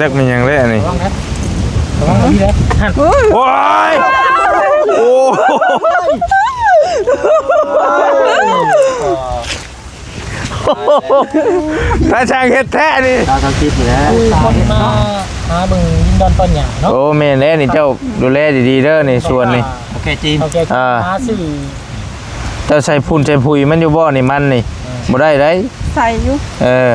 ຈັກແມ່ນຫຍັງແຫຼະນີ້ ລະວັງນະ ລະວັງເອົາດີເດີ ຫັ້ນ ໂອ້ຍ ໂອ້ຍ ໂອ້ຍ ຕາຊ່າງເຮັດແທ້ນີ້ ຕາທຳອິດນີ້ແຫຼະ ຄົນມາຫາເບິ່ງດິນດອນຕອນຫຍ້າເນາະ ໂອ້ ແມ່ນແລ້ວນີ້ ເຈົ້າດູແລດີໆເດີ ໃນສວນນີ້ ໂອເຄຈີນ ໂອເຄ ອ່າ ຫາຊື້ ເຈົ້າໃສ່ຝຸ່ນໃສ່ປຸຍມັນຢູ່ບໍ່ນີ້ ມັນນີ້ ເອີ ບໍ່ໄດ້ໄດ໋ ໃສ່ຢູ່ ເອີ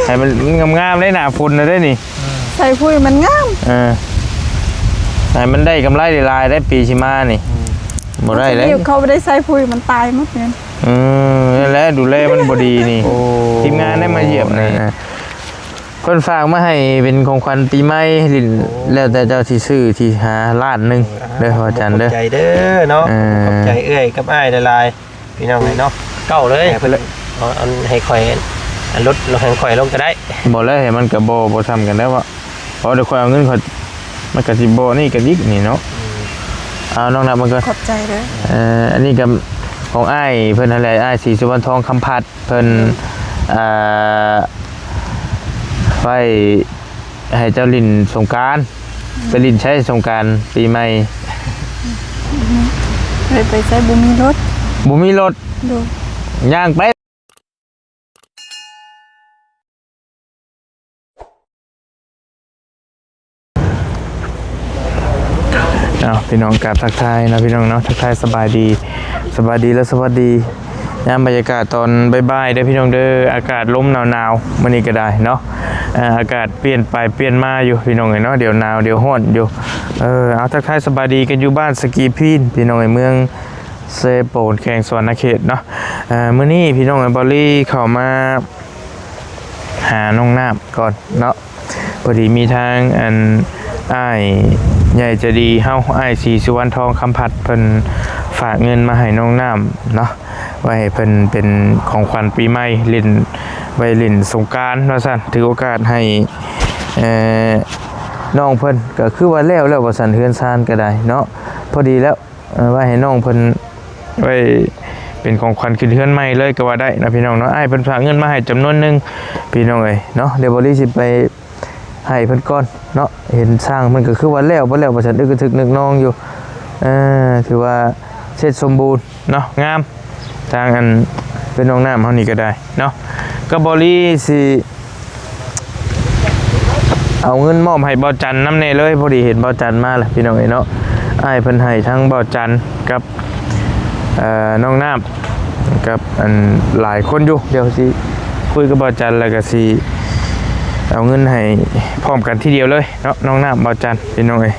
ໃຫ້ມັນ ມັນງາມໆໄດ໋ ໜ້າຝົນນະເດ້ນີ້ ເອີ ໃສ່ປຸຍມັນງາມ ເອີ ໃຫ້ມັນໄດ້ກຳໄລຫຼາຍໆໄດ໋ ປີຊິມານີ້ ອືມ ບໍ່ໄດ້ໄດ໋ ເຂົາບໍ່ໄດ້ໃສ່ປຸຍ ມັນຕາຍໝົດແມ່ນ ອືມ ນັ້ນແຫຼະ ດູແລມັນບໍ່ດີນີ້ ໂອ້ ທີມງານໄດ້ມາຢ້ຽມນີ້ ເພິ່ນຝາກມາໃຫ້ເປັນຂອງຂວັນປີໃໝ່ ລິ້ນ ໂອ້ ແລ້ວແຕ່ເຈົ້າຊິຊື້ ຊິຫາລ້ານໜຶ່ງ ເອີ ເດີ ພໍ່ຈັນເດີ ຂອບໃຈເດີເນາະ ເອີ ຂອບໃຈເອື້ອຍກັບອ້າຍຫຼາຍໆ ພີ່ນ້ອງເອີຍເນາະ ເກົ້າເລີຍ ໃຫ້ເພິ່ນ ເອົາອັນໃຫ້ຂ້ອຍ ອັນລົດ ລົດໃຫ້ຂ້ອຍລົງກໍໄດ້ ບໍ່ແລ້ວ ໃຫ້ມັນກໍບໍ່ ບໍ່ສ່ຳກັນແລ້ວເນາະ ເພາະດຽວຂ້ອຍເອົາເງິນຂ້ອຍ ມັນກໍຊິບໍ່ນີ້ກັນອີກນີ້ເນາະ ອືມ ເອົານ້ອງນັບມັນກໍ ຂອບໃຈເດີ ເອີ ອັນນີ້ກໍຂອງອ້າຍເພິ່ນຫັ້ນແຫຼະ ອ້າຍສີສຸວັນທອງຄຳພັດ ເພິ່ນ ອ່າ ໄວ້ໃຫ້ເຈົ້າຫຼິ້ນສົງການ ໄປຫຼິ້ນໃຊ້ສົງການປີໃໝ່ ເອີ ໄປໃຊ້ບໍ່ມີລົດ ບໍ່ມີລົດ ໂດຍ ຍ່າງໄປ. ເອົາ ພີ່ນ້ອງ ກາບທັກທາຍເນາະ ພີ່ນ້ອງເນາະ ທັກທາຍສະບາຍດີ ສະບາຍດີ ແລະ ສະຫວັດດີ ຍາມບັນຍາກາດຕອນບ່າຍໆເດີ ພີ່ນ້ອງເດີ ອາກາດລົມໜາວໆ ມື້ນີ້ກໍໄດ້ເນາະ ອາ ອາກາດປ່ຽນໄປປ່ຽນມາຢູ່ ພີ່ນ້ອງເອີຍເນາະ ດຽວໜາວ ດຽວຮ້ອນຢູ່ ເອີ ເອົາ ທັກທາຍສະບາຍດີກັນຢູ່ບ້ານສະກີພີນ ພີ່ນ້ອງເອີຍ ເມືອງເຊໂປນ ແຂວງສະຫວັນນະເຂດເນາະ ອາ ມື້ນີ້ ພີ່ນ້ອງເອີຍ ບອລລີເຂົ້າມາ ຫານ້ອງນ້ຳກ່ອນເນາະ ພໍດີມີທາງອັນອ້າຍໃຫຍ່ໃຈດີເຮົາ ອ້າຍສີສຸວັນທອງຄຳພັດ ເພິ່ນຝາກເງິນມາໃຫ້ນ້ອງນ້ຳເນາະ ໄວ້ໃຫ້ເພິ່ນເປັນຂອງຂວັນປີໃໝ່ ຫຼິ້ນ ໄວ້ຫຼິ້ນສົງການວ່າຊັ້ນ ຖືໂອກາດໃຫ້ ເອີ ນ້ອງເພິ່ນ ກໍຄືວ່າແລ້ວແລ້ວວ່າຊັ້ນ ເຮືອນຊານກໍໄດ້ເນາະ ພໍດີແລ້ວ ເອີ ໄວ້ໃຫ້ນ້ອງເພິ່ນ ໄວ້ເປັນຂອງຂວັນຂຶ້ນເຮືອນໃໝ່ເລີຍກໍວ່າໄດ້ເນາະ ພີ່ນ້ອງເນາະ ອ້າຍເພິ່ນຝາກເງິນມາໃຫ້ຈຳນວນໜຶ່ງ ພີ່ນ້ອງເອີຍເນາະ ດຽວບອລລີຊິໄປໃຫ້ເພິ່ນກ່ອນເນາະ ເຫັນຊ່າງເພິ່ນກໍຄືວ່າແລ້ວບໍ່ແລ້ວວ່າຊັ້ນ ອຶກກະທຶກນຶກນອງຢູ່ ເອີ ຖືວ່າເສັດສົມບູນເນາະ ງາມ ທາງອັນເປັນນ້ອງນ້ຳເຮົານີ້ກໍໄດ້ ເນາະ ກໍບອລລີຊິເອົາເງິນມອບໃຫ້ບ່າວຈັນນຳແດ່ເລີຍ ພໍດີເຫັນບ່າວຈັນມາແລ້ວ ພີ່ນ້ອງເອີຍເນາະ ອ້າຍເພິ່ນໃຫ້ທັງບ່າວຈັນກັບ ເອີ ນ້ອງນ້ຳ ກັບອັນຫຼາຍຄົນຢູ່ ດຽວຊິຄຸຍກັບບ່າວຈັນ ແລ້ວກໍຊິເອົາເງິນໃຫ້ພ້ອມກັນທີດຽວເລີຍເນາະ ນ້ອງນ້ຳ ບ່າວຈັນ ພີ່ນ້ອງເອີຍ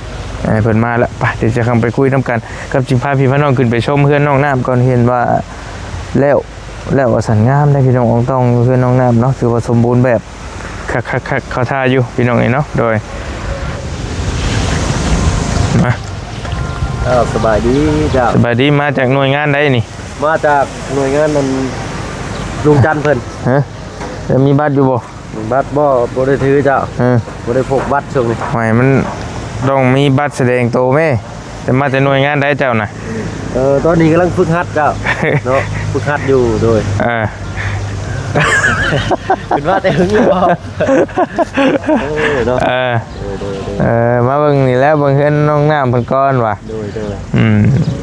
ອ້າຍເພິ່ນມາແລ້ວ ໄປ ດຽວຈະເຂົ້າໄປຄຸຍນຳກັນ ກັບຊິພາພີ່ພານ້ອງຂຶ້ນໄປຊົມເຮືອນນ້ອງນ້ຳກ່ອນ ເຫັນວ່າແລ້ວ ແລ້ວວ່າຊັ້ນ ງາມເດ້ພີ່ນ້ອງ ອອງຕອງຢູ່ເຮືອນນ້ອງນ້ຳເນາະ ຖືວ່າສົມບູນແບບ ຄັກໆໆ ເຂົ້າທ່າຢູ່ພີ່ນ້ອງເອີຍເນາະ ໂດຍ ມາ ເອີ ສະບາຍດີເຈົ້າ ສະບາຍດີ ມາຈາກໜ່ວຍງານໃດນີ້? ມາຈາກໜ່ວຍງານນັ້ນ ລຸງຈັນເພິ່ນ ຮະ ແລ້ວມີບັດຢູ່ບໍ່? ບັດບໍ່ ບໍ່ໄດ້ຖືເຈົ້າ ເອີ ບໍ່ໄດ້ພົກບັດຊ່ວງນີ້ ຫ້ວຍ ມັນຕ້ອງມີບັດສະແດງໂຕແມ້. ແຕ່ມາແຕ່ໜ່ວຍງານໃດເຈົ້ານະ? ເອີ ຕອນນີ້ກຳລັງຝຶກຫັດເຈົ້າ ເນາະ ຝຶກຫັດຢູ່ ໂດຍ ເອີ ຂຶ້ນມາແຕ່ຫຶງແລ້ວບໍ່? ເອີ ເນາະ ເອີ ໂດຍ ໂດຍ ໂດຍ ເອີ ມາເບິ່ງນີ້ແຫຼະ ເບິ່ງເຮືອນນ້ອງນ້ຳເພິ່ນກ່ອນວ່າ ໂດຍ ໂດຍ ອືມ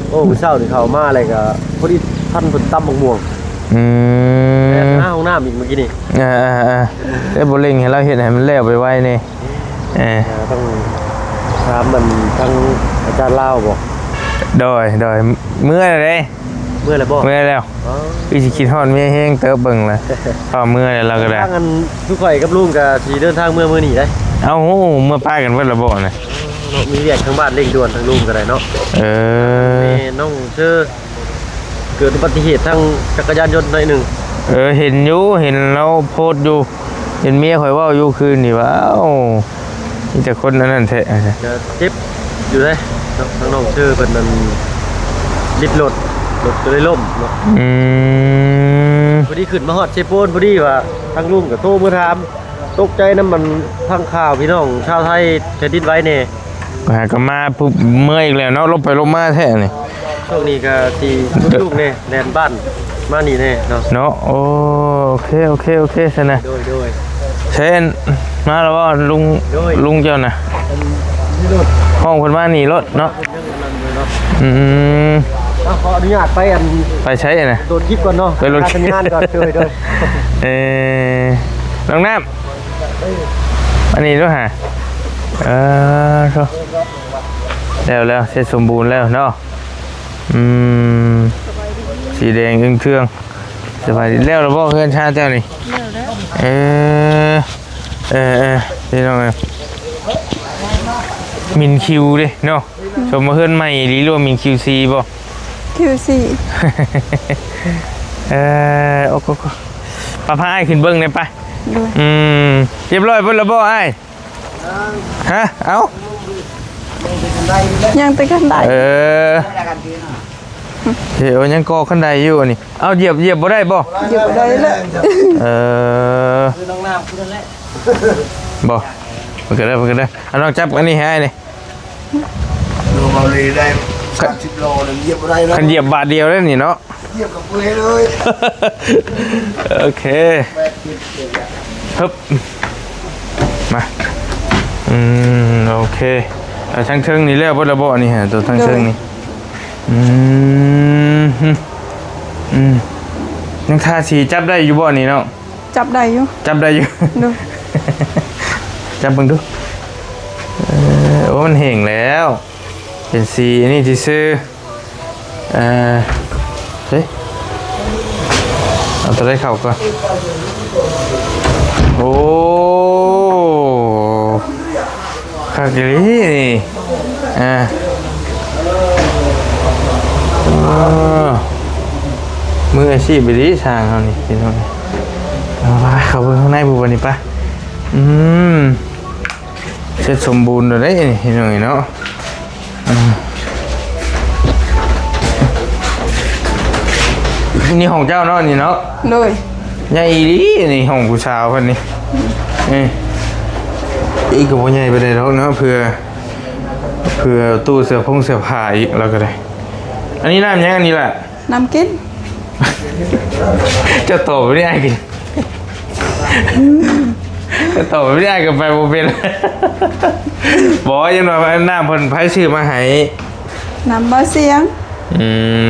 ໂອ້ ມື້ເຊົ້ານີ້ເຂົ້າມາແລ້ວກໍພໍດີທັນເພິ່ນຕຳບັກມ່ວງ ອືມ ແລ່ນຫາຫ້ອງນ້ຳອີກມື້ກີ້ນີ້ ເອີ ເອີ ເອີ ແຕ່ບໍ່ເລັ່ງໃຫ້ລາວເຮັດໃຫ້ມັນແລ້ວໄວໆແດ່. ເອີ ຕ້ອງຖາມອັນທາງອາຈານລາວບໍ? ໂດຍ ໂດຍ ເມື່ອແລ້ວເດ້ ເມື່ອແລ້ວບໍ? ເມື່ອແລ້ວ ອໍ ຄືຊິຄິດຮອດເມຍແຮງເຕີບເບິ່ງລະ ເພາະເມື່ອແລ້ວລາວກໍໄດ້ ທາງອັນ ຄືຂ້ອຍກັບລຸງກໍຊິເດີນທາງເມືອມື້ນີ້ເດ້ ເອົ້າ ເມືອປະກັນເບິດລະບໍນະ? ເນາະ ມີວຽກທາງບ້ານເລັ່ງດ່ວນ ທາງລຸງກໍໄດ້ເນາະ ເອີ ແມ່ນ້ອງເຊີ ເກີດອຸບັດຕິເຫດທາງຈັກກະຍານຍົນໜ້ອຍໜຶ່ງ ເອີ ເຫັນຢູ່ ເຫັນລາວໂພສຢູ່ ເຫັນເມຍຂ້ອຍເວົ້າຢູ່ຄືນນີ້ວ່າ ເອົ້າ ມີແຕ່ຄົນອັນນັ້ນແທ້ ກໍເຈັບຢູ່ເດ້ເນາະ ທາງນ້ອງເຊີເພິ່ນນັ້ນ ບິດລົດ ລົດກໍເລີຍລົ້ມເນາະ ອືມ ພໍດີຂຶ້ນມາຮອດເຊໂປນ ພໍດີວ່າທາງລຸງກໍໂທມາຖາມ ຕົກໃຈນຳມັນ ທາງຂ່າວພີ່ນ້ອງຊາວໄທແຜ່ນດິນໄຫວແດ່ ຫາກໍມາປຸບເມື່ອອີກແລ້ວເນາະ ຫຼົບໄປຫຼົບມາແທ້ນີ້ ຊ່ວງນີ້ກໍຊິລຸກໆແດ່ ແລ່ນບ້ານມານີ້ແດ່ເນາະ ເນາະ ໂອເຄ ໂອເຄ ໂອເຄ ຊັ້ນນະ ໂດຍ ໂດຍ ເຊັ່ນ ມາແລ້ວບໍ່ລຸງ? ໂດຍ ລຸງເຈົ້ານະ ອັນນີ້ໂລດ ຫ້ອງເພິ່ນມານີ້ໂລດເນາະ. ອືມ ເອົາ ຂໍອະນຸຍາດໄປອັນ ໄປໃສນະ? ໂດດຄລິບກ່ອນເນາະ ໄປໂລດ ສັນຍານກ່ອນ. ໂດຍ ໂດຍ ເອີ ນ້ອງນ້ຳ ອັນນີ້ດູຫາ ເອີ ໂທ້ ແລ້ວ ແລ້ວ ເສັດສົມບູນແລ້ວເນາະ. ອືມ ສະບາຍດີ ສີແດງເອື້ອງເທື່ອງ. ສະບາຍດີ ແລ້ວລະບໍ່ເຮືອນຊານເຈົ້ານີ້? ແລ້ວແລ້ວ ເອີ ເອີ ເອີ ພີ່ນ້ອງເອີຍ ມິນຄິວເດ້ເນາະ. ອືມ ສົມວ່າເຮືອນໃໝ່ອີ່ຫຼີ ຫຼືວ່າມິນຄິວສີ່ບໍ່? ຄິວສີ່ ເອີ ໂອ້ໂຫ ໄປ ພາອ້າຍຂຶ້ນເບິ່ງແດ່ໄປ. ໂດຍ ອືມ ຮຽບຮ້ອຍເບິດລະບໍ່ອ້າຍ? ຮະ ເອົ້າ ຍັງແຕ່ຂັ້ນໄດ. ເອີ ເອີ ຍັງກໍ່ຂັ້ນໄດຢູ່ນີ້. ເອົາ ຢຽບ ຢຽບບໍ່ໄດ້ບໍ່? ຢຽບບໍ່ໄດ້ແລ້ວ. ເອີ ຄືນ້ອງນ້ຳຄືນັ້ນແຫຼະ ບໍ່ ມັນກໍໄດ້ ມັນກໍໄດ້. ເອົາ ນ້ອງຈັບອັນນີ້ໃຫ້ອ້າຍນີ້. ໂດ ເບົາເລີຍໄດ້ ສາມສິບໂລ ຍັງຢຽບບໍ່ໄດ້ເນາະ ຄັນຢຽບບາດດຽວເດ້ນີ້ເນາະ. ຢຽບກັບເປືອຍເລີຍ. ໂອເຄ ຮຶບ ມາ ອືມ ໂອເຄ. ເອົາ ທາງເທິງນີ້ແລ້ວເບິດລະບໍ່ນີ້? ຮະ ຕົວທາງເທິງນີ້ ໂດຍ ອືມ ອືມ ຍັງທາສີ ຈັບໄດ້ຢູ່ບໍ່ນີ້ນ້ອງ? ຈັບໄດ້ຢູ່ ຈັບໄດ້ຢູ່. ໂດຍ ຈັບເບິ່ງດູ. ເອີ ໂອ້ ມັນແຫ້ງແລ້ວ ເປັນສີອັນນີ້ຊື່ໆ. ເອີ ເຮີ້ຍ ເອົາຕົວໃດເຂົ້າກ່ອນ. ໂອ້ ຄັກອີ່ຫຼີນີ້ ອ່າ ເອີ ມືອາຊີບອີ່ຫຼີຊ່າງເຮົານີ້ພີ່ນ້ອງ. ເອົາ ໄປເຂົ້າເບິ່ງຂ້າງໃນພຸ້ນບັດນີ້ ໄປ. ອືມ ເສັດສົມບູນແລ້ວເດ້ນີ້ພີ່ນ້ອງເອີຍເນາະ. ອືມ ນີ້ຫ້ອງເຈົ້າເນາະນີ້ເນາະ? ໂດຍ ໃຫຍ່ອີ່ຫຼີນີ້ ຫ້ອງຜູ້ສາວເພິ່ນນີ້. ເອີ ອີກກໍບໍ່ໃຫຍ່ປານໃດດອກເນາະ ເພື່ອ ເພື່ອຕູ້ເສື້ອຜົງເສື້ອຜ້າອີກ ລາວກໍໄດ້. ອັນນີ້ນ້ຳຫຍັງອັນນີ້ລະ? ນ້ຳກິນ. ເຈົ້າຕອບແບບນີ້ອ້າຍກິນ ເຈົ້າຕອບແບບນີ້ອ້າຍກໍໄປບໍ່ເປັນ. ບໍ່ ຢ່າງໜ້ອຍວ່ານ້ຳເພິ່ນ ໃຜຊື້ມາໃຫ້? ນ້ຳບໍ່ສຽງ. ອື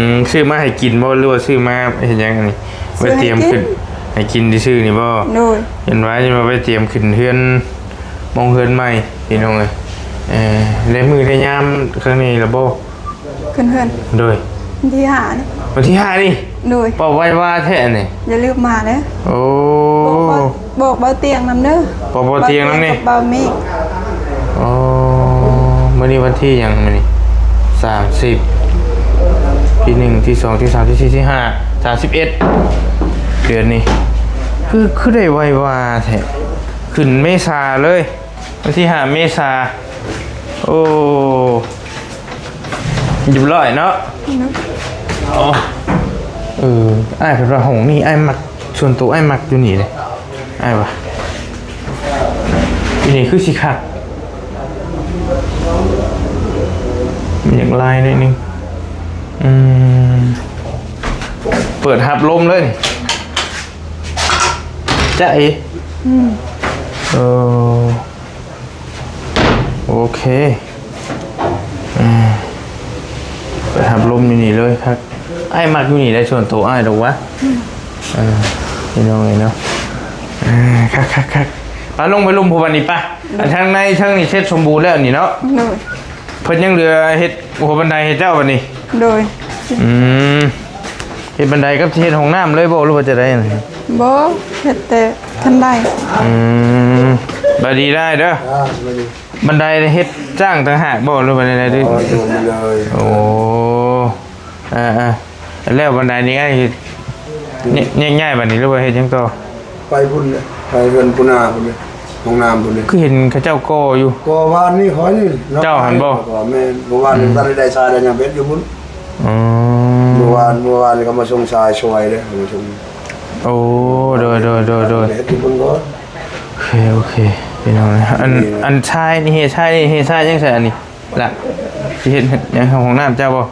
ມ ຊື້ມາໃຫ້ກິນບໍ່ ຫຼືວ່າຊື້ມາເຮັດຫຍັງອັນນີ້? ໄວ້ຕຽມຂຶ້ນ ໃຫ້ກິນຊື່ໆນີ້ບໍ່? ໂດຍ ເຫັນວ່າ ເຫັນວ່າໄວ້ຕຽມຂຶ້ນເຮືອນ ມອງເຮືອນໃໝ່ພີ່ນ້ອງເອີຍ. ເອີ ໄດ້ມື້ໄດ້ຍາມຄັ້ງນີ້ລະບໍ່? ຂຶ້ນເຮືອນ. ໂດຍ ວັນທີຫ້ານີ້. ວັນທີຫ້ານີ້? ໂດຍ ເວົ້າໄວວາແທ້ນີ້. ຢ່າລືມມາເດີ. ໂອ້ ບອກ ບອກ ບອກເບົາຕຽງນຳເດີ. ບອກເບົາຕຽງນຳນີ້ ເບົາເມກ. ໂອ້ ມື້ນີ້ວັນທີຫຍັງ? ມື້ນີ້ສາມສິບ ທີໜຶ່ງ ທີສອງ ທີສາມ ທີສີ່ ທີຫ້າ ສາມສິບເອັດ ເດືອນນີ້. ຄື ຄືໄດ້ໄວວາແທ້ ຂຶ້ນເມສາເລີຍ. ວັນທີຫ້າເມສາ. ໂອ້ ຮຽບຮ້ອຍເນາະ. ໂອ້ ເອີ ອ້າຍເພິ່ນວ່າຫ້ອງນີ້ອ້າຍມັກ ສ່ວນໂຕອ້າຍມັກຢູ່ນີ້ເດ້ ອ້າຍວ່າ. ຢູ່ນີ້ຄືຊິຄັກ ມັນຢາກລາຍໜ້ອຍໜຶ່ງ. ອືມ ເປີດຮັບລົມເລີຍ ຈະເອ. ອືມ ເອີ ໂອເຄ ອືມ ໄປຮັບລົມຢູ່ນີ້ເລີຍຄັກ. ອ້າຍມັກຢູ່ນີ້ໄດ໋ ສ່ວນໂຕອ້າຍດອກວະ. ອືມ ເອີ ພີ່ນ້ອງເອີຍເນາະ ເອີ ຄັກໆໆ. ປາ ລົງໄປລຸ່ມຜູ້ບັດນີ້ປະ. ໂດຍ ອັນທາງໃນເທິງນີ້ເສັດສົມບູນແລ້ວນີ້ເນາະ. ໂດຍ ເພິ່ນຍັງເຫຼືອເຮັດຫົວບັນໄດໃຫ້ເຈົ້າບັດນີ້. ໂດຍ ອືມ ເຮັດບັນໄດກັບຊິເຮັດຫ້ອງນ້ຳເລີຍບໍ່ ຫຼືວ່າຈັ່ງໃດ? ບໍ່ ເຮັດແຕ່ຂັ້ນໄດ. ອືມ ບາຍດີໄດ້ເດີ. ອ່າ ສະບາຍດີ. ບັນໄດເຮັດສ້າງຕ່າງຫາກບໍ່ ຫຼືວ່າແນວໃດ? ອໍ ໂດຍ ໂດຍ. ໂອ້ ອ່າໆ ແລ້ວບັນໄດນີ້ອ້າຍ ແຍກ ແຍກຍ້າຍບັດນີ້ ຫຼືວ່າເຮັດຫຍັງຕໍ່? ໄປພຸ້ນແຫຼະ ໄປເຮືອນປູນາພຸ້ນແຫຼະ ຫ້ອງນ້ຳພຸ້ນແຫຼະ. ຄືເຫັນເຂົາເຈົ້າກໍ່ຢູ່ ກໍ່ວານນີ້ຂ້ອຍນີ້. ເຈົ້າຫັ້ນບໍ່? ແມ່ນ ເມື່ອວານນີ້ ອືມ ບໍ່ທັນໄດ້ສາຍໄດ້ຫຍັງ ເຮັດຢູ່ພຸ້ນ. ອໍ ເມື່ອວານ ເມື່ອວານນີ້ເຂົາມາສົ່ງສາຍຊ່ວຍເດ້ ເຂົາມາສົ່ງ. ໂອ້ ໂດຍໆໆໆ ເຮັດຢູ່ພຸ້ນກ່ອນ. ໂອເຄ ໂອເຄ ພີ່ນ້ອງເອີຍ. ອັນ ອັນຊາຍນີ້ ເຮຊາຍນີ້ ເຮຊາຍຍັງໃສ່ອັນນີ້ລະ ຊິເຮັດຫຍັງຫ້ອງນ້ຳເຈົ້າບໍ່?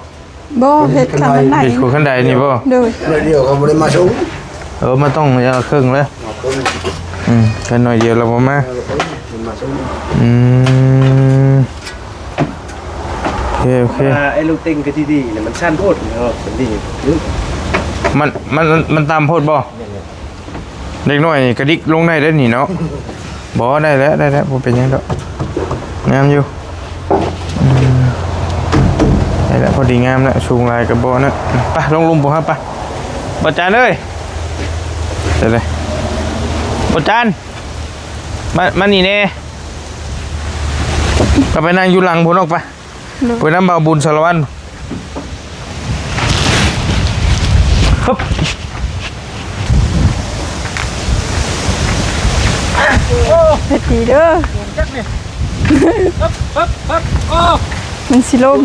ບໍ່ ເຮັດຂັ້ນບັນໄດ. ເຮັດຂົວຂັ້ນໄດນີ້ບໍ່? ໂດຍ ດຽວເຂົາບໍ່ໄດ້ມາສົ່ງ. ເອີ ມັນຕ້ອງຢ່າເຄິ່ງເລີຍ. ອືມ ແຄ່ໜ້ອຍດຽວລາວບໍ່ມາ. ເອີ ມັນມາຊຸມ ອືມ ໂອເຄ ໂອເຄ. ອ່າ ໄອ້ລູກເຕັງກໍດີໆ ມັນຊັນໂພດເນາະ ມັນດີ. ມັນ ມັນ ມັນຕ່ຳໂພດບໍ່? ແມ່ນແຫຼະ. ເດັກນ້ອຍກະດິກລົງໄດ້ເດ້ນີ້ເນາະ. ບໍ່ ໄດ້ແລ້ວ ໄດ້ແລ້ວ ບໍ່ເປັນຫຍັງດອກ ງາມຢູ່. ອືມ ໄດ້ແລ້ວ ພໍດີງາມແລ້ວ ສູງຫຼາຍກໍບໍ່ນັ້ນ. ໄປ ລົງລຸ່ມພຸ້ນເຮົາ ໄປ ບໍ່ຈານເອີຍ. ໄປເລີຍ ບໍ່ຈານ ມາ ມານີ້ແດ່. ກໍໄປນັ່ງຢູ່ຫຼັງພຸ້ນອອກໄປ. ໂດຍ ໄປນຳບ່າວບຸນສາລະວັນ. ຮຶບ ໂອ້ ເຮັດດີເດີ. ມັນຊິລົ້ມ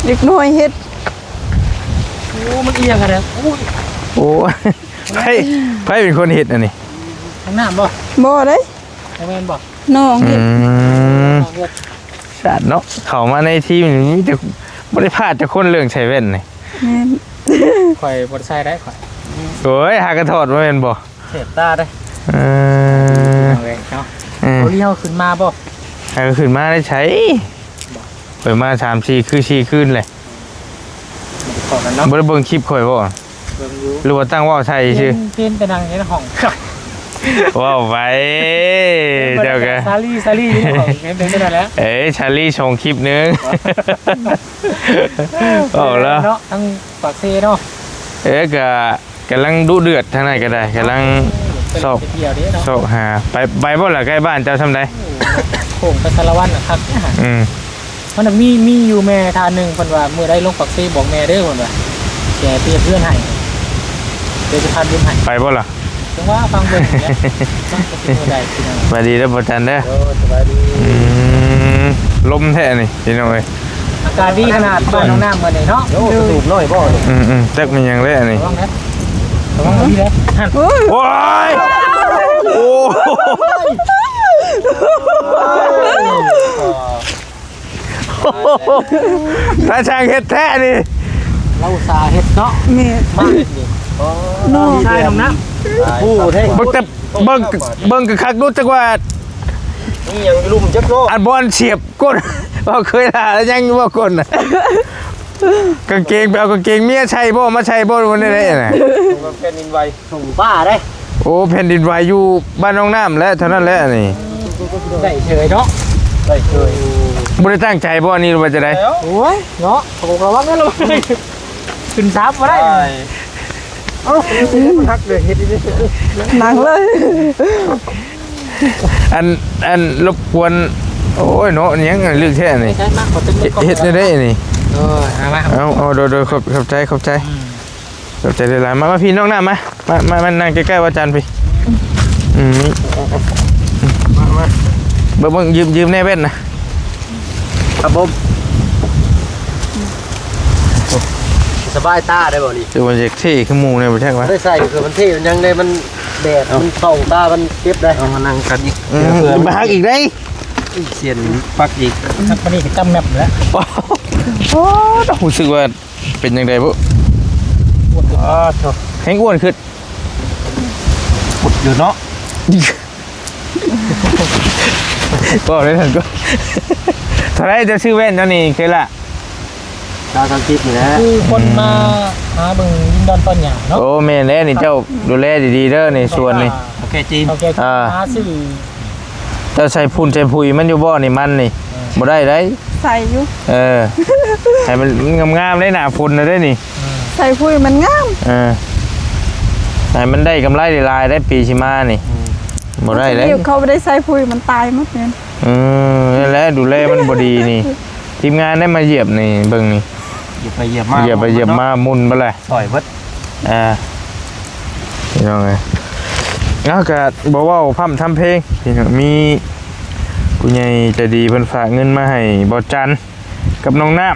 ເດັກນ້ອຍເຮັດ. ໂອ້ ມັນອີ່ຫຍັງກັນແທ້? ໂອ້ຍ ໂອ້ ໃຜ ໃຜເປັນຄົນເຮັດອັນນີ້? ນ້ອງນ້ຳບໍ່? ບໍ່ເດ້. ບໍ່ແມ່ນບໍ່? ນ້ອງເຮັດ. ອືມ ນ້ອງເຮັດ. ສາດເນາະ ເຂົ້າມາໃນທີມນີ້ມີແຕ່ ບໍ່ໄດ້ພາດຈັກຄົນເລື່ອງໃສ່ແວ່ນນີ້. ແມ່ນ ຂ້ອຍບໍ່ໄດ້ໃສ່ໄດ້ຂ້ອຍ. ໂອ້ຍ ຫາກະຖອດມາແມ່ນບໍ່? ແສບຕາເດ້. ເອີ ເອົາເລີຍເນາະ. ເອີ ເກົາຫຼີເຮົາຂຶ້ນມາບໍ່? ໃຫ້ເຂົາຂຶ້ນມາໄດ້ໃສ? ຂ້ອຍມາສາມສີ່ຄື ສີ່ຄືນແຫຼະ. ບໍ່ໄດ້ເບິ່ງຄລິບຂ້ອຍບໍ່? ເບິ່ງຢູ່. ຫຼືວ່າຕັ້ງເວົ້າໃສ່ຊື່? ເຫັນ ເຫັນແຕ່ນັ່ງຢູ່ໃນຫ້ອງ. ເວົ້າໄປ ເຈົ້າກະ ຊາລີ ຊາລີຢູ່ໃນຫ້ອງ ເຫັນເປັນຈັ່ງນັ້ນແຫຼະ. ເອີ ຊາລີສອງຄລິບໜຶ່ງ ເວົ້າແລ້ວເນາະ. ທາງປາກເຊເນາະ. ເອີ ກະ ກຳລັງດຸເດືອດທາງນັ້ນກໍໄດ້ ກຳລັງຊອກ ຊອກຫາ. ໄປ ໄປບໍ່ລະ ໃກ້ບ້ານເຈົ້າຊ່ຳໃດ? ໂອ້ ໂຄ້ງໄປສາລະວັນນະຄັກ. ອືມ ມັນນະມີ ມີຢູ່ແມ່ທ່ານໜຶ່ງ ເພິ່ນວ່າມື້ໃດລົງປາກເຊບອກແມ່ເດີ ເພິ່ນວ່າ ຊິໃຫ້ໄປເຮັດເຮືອນໃຫ້ ດຽວຊິພາເບິ່ງໃຫ້. ໄປບໍ່ລະ? ຈັ່ງວ່າຟັງເບິ່ງແຫຼະ ມັນກໍຊິມື້ໃດພີ່ນ້ອງ. ສະບາຍດີເດີບໍ່ຈັນເດີ. ໂອ້ ສະບາຍດີ. ອືມ ລົມແທ້ນີ້ພີ່ນ້ອງເອີຍ. ອາກາດດີຂະໜາດບ້ານໜອງນ້ຳມື້ນີ້ເນາະ. ໂອ້ ກະຕູບນ້ອຍບໍ່ນີ້? ອືມໆ ຈັກແມ່ນຫຍັງແຫຼະນີ້. ລະວັງເດີ ລະວັງດີເດີ. ໂອ້ຍ ໂອ້ຍ ໂອ້ຍ ຕາຊ່າງເຮັດແທ້ນີ້. ລາວອຸດສ່າເຮັດເນາະ. ແມ່ນ ມາເຮັດນີ້. ໂອ້ ນ້ອງຊາຍໜອງນ້ຳ ຜູ້ແທ້. ເບິ່ງແຕ່ ເບິ່ງ ເບິ່ງກະຄັກດູ ຈັກວ່າ ມີຫຍັງຢູ່ລຸ່ມຈັກເນາະ. ອັນບ່ອນສຽບ ກົ້ນ ເວົ້າເຄີຍລາແລ້ວຍັງຢູ່ບໍ່ກົ້ນນະ? ກາງເກງ ໄປເອົາກາງເກງເມຍໃສ່ບໍ່ ມາໃສ່ບໍ່ ມັນໄດ້ໄດ໋ນະ. ແຜ່ນດິນໄຫວ ສູງຟ້າເດ້. ໂອ້ ແຜ່ນດິນໄຫວຢູ່ບ້ານໜອງນ້ຳແຫຼະ ເທົ່ານັ້ນແຫຼະນີ້. ໄດ້ເສີຍເນາະ ໄດ້ເສີຍ. ບໍ່ໄດ້ຕັ້ງໃຈບໍ່ອັນນີ້ ຫຼືວ່າຈັ່ງໃດ? ໂອ້ຍເນາະ ລະວັງເດີ ລະວັງ ຂຶ້ນສາມບໍ່ໄດ້. ເອົ້າ ມັນຮັກເລີຍ ເຮັດອີ່ຫຼີ ນັ່ງເລີຍ. ອັນ ອັນ ລົບກວນ. ໂອ້ຍເນາະ ຫຍັງລຶກແທ້ນີ້. ເຮັດ ເຮັດແນວໃດນີ້? ເອີ ເອົາມາ ເອົາ ເອົາ ໂດຍ ໂດຍ ຂອບ ຂອບໃຈ ຂອບໃຈ. ອືມ ຂອບໃຈຫຼາຍໆ. ມາ ມາພີ່ນ້ອງນ້ຳ ມາ ມາ ມາ ມານັ່ງໃກ້ໆ ວ່າຈັນພີ່. ອືມ ມາ ມາ ເບິ່ງ ເບິ່ງ ຢືມ ຢືມແດ່ແວ່ນນະ. ຄັບຜົມ ສະບາຍຕາໄດ້ບໍ່ນີ້? ຄືວ່າຢາກເທ່ຄືໝູ່ແດ່ບໍ່ຈັກວ່າ ໄດ້ໃສ່ຄືມັນເທ່ ມັນຫຍັງໄດ້ ມັນແດດ ເອົ້າ ມັນສ່ອງຕາ ມັນເຈັບໄດ້. ເອົາມານັ່ງກັນອີກ. ອືມ ເພື່ອ ມາຮັກອີກໄດ໋. ເສຍນປັກອີກ ຮັກປານນີ້ກໍຈຳແມັບແລ້ວ. ໂອ້ ຮູ້ສຶກວ່າເປັນຈັ່ງໃດບໍ່? ອ້າໂທ້ ແຮງອ້ວນຂຶ້ນ ອົດຢູ່ເນາະ. ເວົ້າໄດ້ທັນກໍ ເທົ່າໃດຈະຊື້ແວ່ນເຈົ້ານີ້ເຄີຍລະ? ຊາວສາມສິບນີ້ແຫຼະ ຄືຄົນມາຫາເບິ່ງດິນດອນຕອນຫຍ້າເນາະ. ໂອ້ ແມ່ນແລ້ວນີ້ ເຈົ້າດູແລດີໆເດີນີ້ ສວນນີ້. ໂອເຄຈີນ ໂອເຄ ອ່າ ຫາຊື້ ເຈົ້າໃສ່ຝຸ່ນໃສ່ປຸຍມັນຢູ່ບໍ່ນີ້ ມັນນີ້? ເອີ ບໍ່ໄດ້ໄດ໋. ໃສ່ຢູ່ ເອີ ໃຫ້ມັນ ມັນງາມໆໄດ໋ ໜ້າຝົນນະເດ້ນີ້. ເອີ ໃສ່ປຸຍມັນງາມ. ເອີ ໃຫ້ມັນໄດ້ກຳໄລຫຼາຍໆໄດ໋ ປີຊິມານີ້. ອືມ ບໍ່ໄດ້ໄດ໋ ເຂົາບໍ່ໄດ້ໃສ່ປຸຍ ມັນຕາຍໝົດແມ່ນ. ເອີ ນັ້ນແຫຼະ ດູແລມັນບໍ່ດີນີ້. ທີມງານໄດ້ມາຢຽບນີ້ ເບິ່ງນີ້ ຢຽບໄປຢຽບມາ ຢຽບໄປຢຽບມາ ໝຸ່ນເບິດແຫຼະ ຖອຍເບິດ. ອ່າ ພີ່ນ້ອງເອີຍ ເອົາ ກະບໍ່ເວົ້າພ້ຳທຳເພງ ພີ່ນ້ອງ ມີຜູ້ໃຫຍ່ໃຈດີເພິ່ນຝາກເງິນມາໃຫ້ບໍ່ຈັນ ກັບນ້ອງນ້ຳ.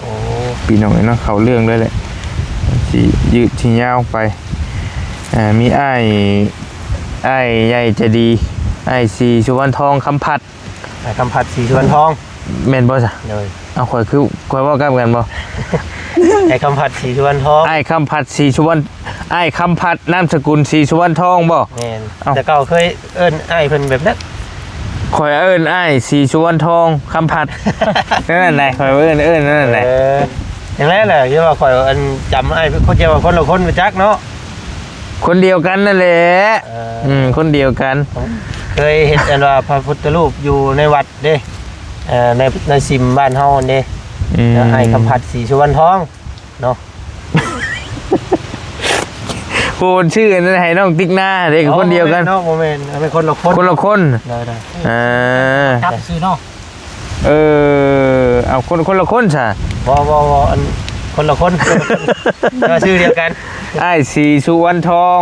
ໂອ້ ພີ່ນ້ອງເອີຍເນາະ ເຂົ້າເລື່ອງເລີຍແຫຼະ ຊິຍືດຊິຍາວໄປ. ອ່າ ມີອ້າຍ ອ້າຍໃຫຍ່ໃຈດີ ອ້າຍສີສຸວັນທອງ ຄຳພັດ ອ້າຍຄຳພັດ ສີສຸວັນທອງ ແມ່ນບໍ່ຊະ? ໂດຍ ເອົາ ຂ້ອຍຄື ຂ້ອຍເວົ້າກັບກັນບໍ່? ອ້າຍຄຳພັດ ສີສຸວັນທອງ. ອ້າຍຄຳພັດ ສີສຸວັນ ອ້າຍຄຳພັດ ນາມສະກຸນ ສີສຸວັນທອງບໍ່? ແມ່ນ. ເອົ້າ ແຕ່ເກົ່າເຄີຍເອີ້ນອ້າຍເພິ່ນແບບນັ້ນ. ຂ້ອຍເອີ້ນອ້າຍສີສຸວັນທອງ ຄຳພັດ ນັ້ນແຫຼະ ຂ້ອຍເອີ້ນ ເອີ້ນນັ້ນແຫຼະ. ເອີ ຈັ່ງໃດລະ ຄືວ່າຂ້ອຍອັນຈຳອ້າຍເພິ່ນ ຄົນດຽວກັນ ຄົນລະຄົນ ບໍ່ຈັກເນາະ. ຄົນດຽວກັນນັ້ນແຫຼະ. ເອີ ອືມ ຄົນດຽວກັນ. ເຄີຍເຮັດອັນວ່າພະພຸດທະຮູບຢູ່ໃນວັດເດ້ ເອີ ໃນ ໃນສິມບ້ານເຮົາຫັ້ນເດ້. ອືມ ອ້າຍຄຳພັດ ສີສຸວັນທອງເນາະ. ຜູ້ຊື່ອັນນັ້ນໃຫ້ນ້ອງຕິກນາເດ້ ຄົນດຽວກັນ. ອໍ ບໍ່ແມ່ນເນາະ ບໍ່ແມ່ນ ອັນນັ້ນຄົນລະຄົນ ຄົນລະຄົນ. ໄດ້ໆ ເອີ ຈັບຊື່ເນາະ. ເອີ ເອົາ ຄົນ ຄົນລະຄົນຊະ. ບໍ່ ບໍ່ ບໍ່ ອັນ ຄົນລະຄົນ ແຕ່ວ່າຊື່ດຽວກັນ. ອ້າຍສີສຸວັນທອງ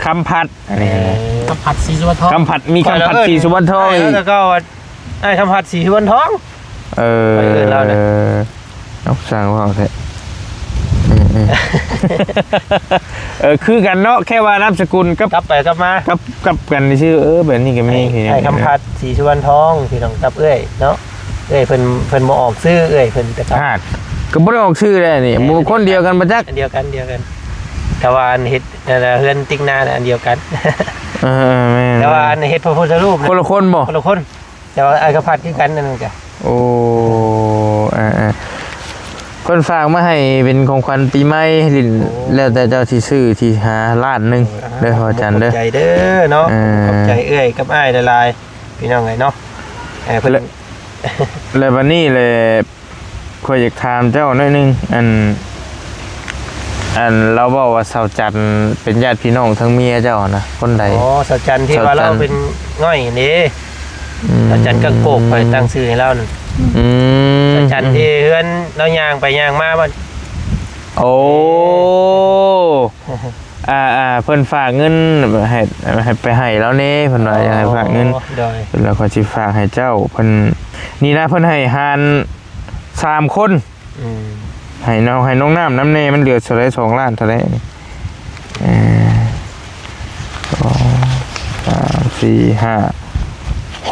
ຄຳພັດ ອັນນີ້. ເອີ ຄຳພັດ ສີສຸວັນທອງ. ຄຳພັດ ມີຄຳພັດ ສີສຸວັນທອງອີກ. ແລ້ວກໍ ອ້າຍຄຳພັດ ສີສຸວັນທອງ. ເອີ ຂ້ອຍເອີ້ນລາວນະ. ເອົາ ຊ່າງເວົ້າແທ້. ເອີ ເອີ ເອີ ຄືກັນເນາະ ແຄ່ວ່ານາມສະກຸນກັບ ກັບໄປກັບມາ ກັບ ກັບກັນຊື່. ເອີ ແບບນີ້ກໍມີ. ອ້າຍ ອ້າຍຄຳພັດ ສີສຸວັນທອງ ພີ່ນ້ອງ ກັບເອື້ອຍເນາະ. ເອື້ອຍເພິ່ນ ເພິ່ນບໍ່ອອກຊື່ເອື້ອຍເພິ່ນ ແຕ່ກໍ ອາດ ກໍບໍ່ໄດ້ອອກຊື່ແຫຼະນີ້. ເອີ ໝູ່ຄົນດຽວກັນບໍ່ຈັກ. ອັນດຽວກັນ ດຽວກັນ ແຕ່ວ່າອັນເຮັດ ເອີ ເຮືອນຕິກນານະ ອັນດຽວກັນ. ເອີ ແມ່ນ ແຕ່ວ່າອັນເຮັດພະພຸດທະຮູບ ຄົນລະຄົນບໍ່? ຄົນລະຄົນ. ແຕ່ວ່າອ້າຍຄຳພັດຄືກັນ ອັນນັ້ນກະ. ໂອ້ ເອີ ເອີ ເພິ່ນຝາກມາໃຫ້ເປັນຂອງຂວັນປີໃໝ່ ລິ້ນ. ໂອ້ ແລ້ວແຕ່ເຈົ້າຊິຊື້ ຊິຫາລ້ານໜຶ່ງ. ໂອ້ຍ ເດີ ພໍ່ຈັນເດີ ຂອບໃຈເດີເນາະ. ເອີ ຂອບໃຈເອື້ອຍກັບອ້າຍຫຼາຍໆ ພີ່ນ້ອງເອີຍເນາະ. ເອີ ເພິ່ນ ແລະ ແລະ ບັດນີ້ແຫຼະ ຂ້ອຍຢາກຖາມເຈົ້າໜ້ອຍໜຶ່ງ ອັນ ອັນລາວເວົ້າວ່າສາວຈັນເປັນຍາດພີ່ນ້ອງທັງເມຍເຈົ້ານະ ຄົນໃດ? ອໍ ສາວຈັນທີ່ວ່າລາວເປັນງ່ອຍນີ້. ອືມ ສາວຈັນກະໂກກ ຂ້ອຍຕັ້ງຊື່ໃຫ້ລາວນັ້ນ. ອືມ ສາວຈັນທີ່ເຮືອນລາວຍ່າງໄປຍ່າງມາບັດ. ໂອ້ ອ່າໆ ເພິ່ນຝາກເງິນໃຫ້ ໃຫ້ໄປໃຫ້ລາວແດ່ ເພິ່ນວ່າຢາກໃຫ້ຝາກເງິນ. ອໍ ໂດຍ ແລ້ວຂ້ອຍຊິຝາກໃຫ້ເຈົ້າ. ເພິ່ນ ນີ້ນະ ເພິ່ນໃຫ້ຫານ ສາມຄົນ. ອືມ ໃຫ້ນ້ອງ ໃຫ້ນ້ອງນ້ຳນຳແດ່. ມັນເຫຼືອເທົ່າໃດ? ສອງລ້ານເທົ່າໃດນີ້? ເອີ ສອງ ສາມ ສີ່ ຫ້າ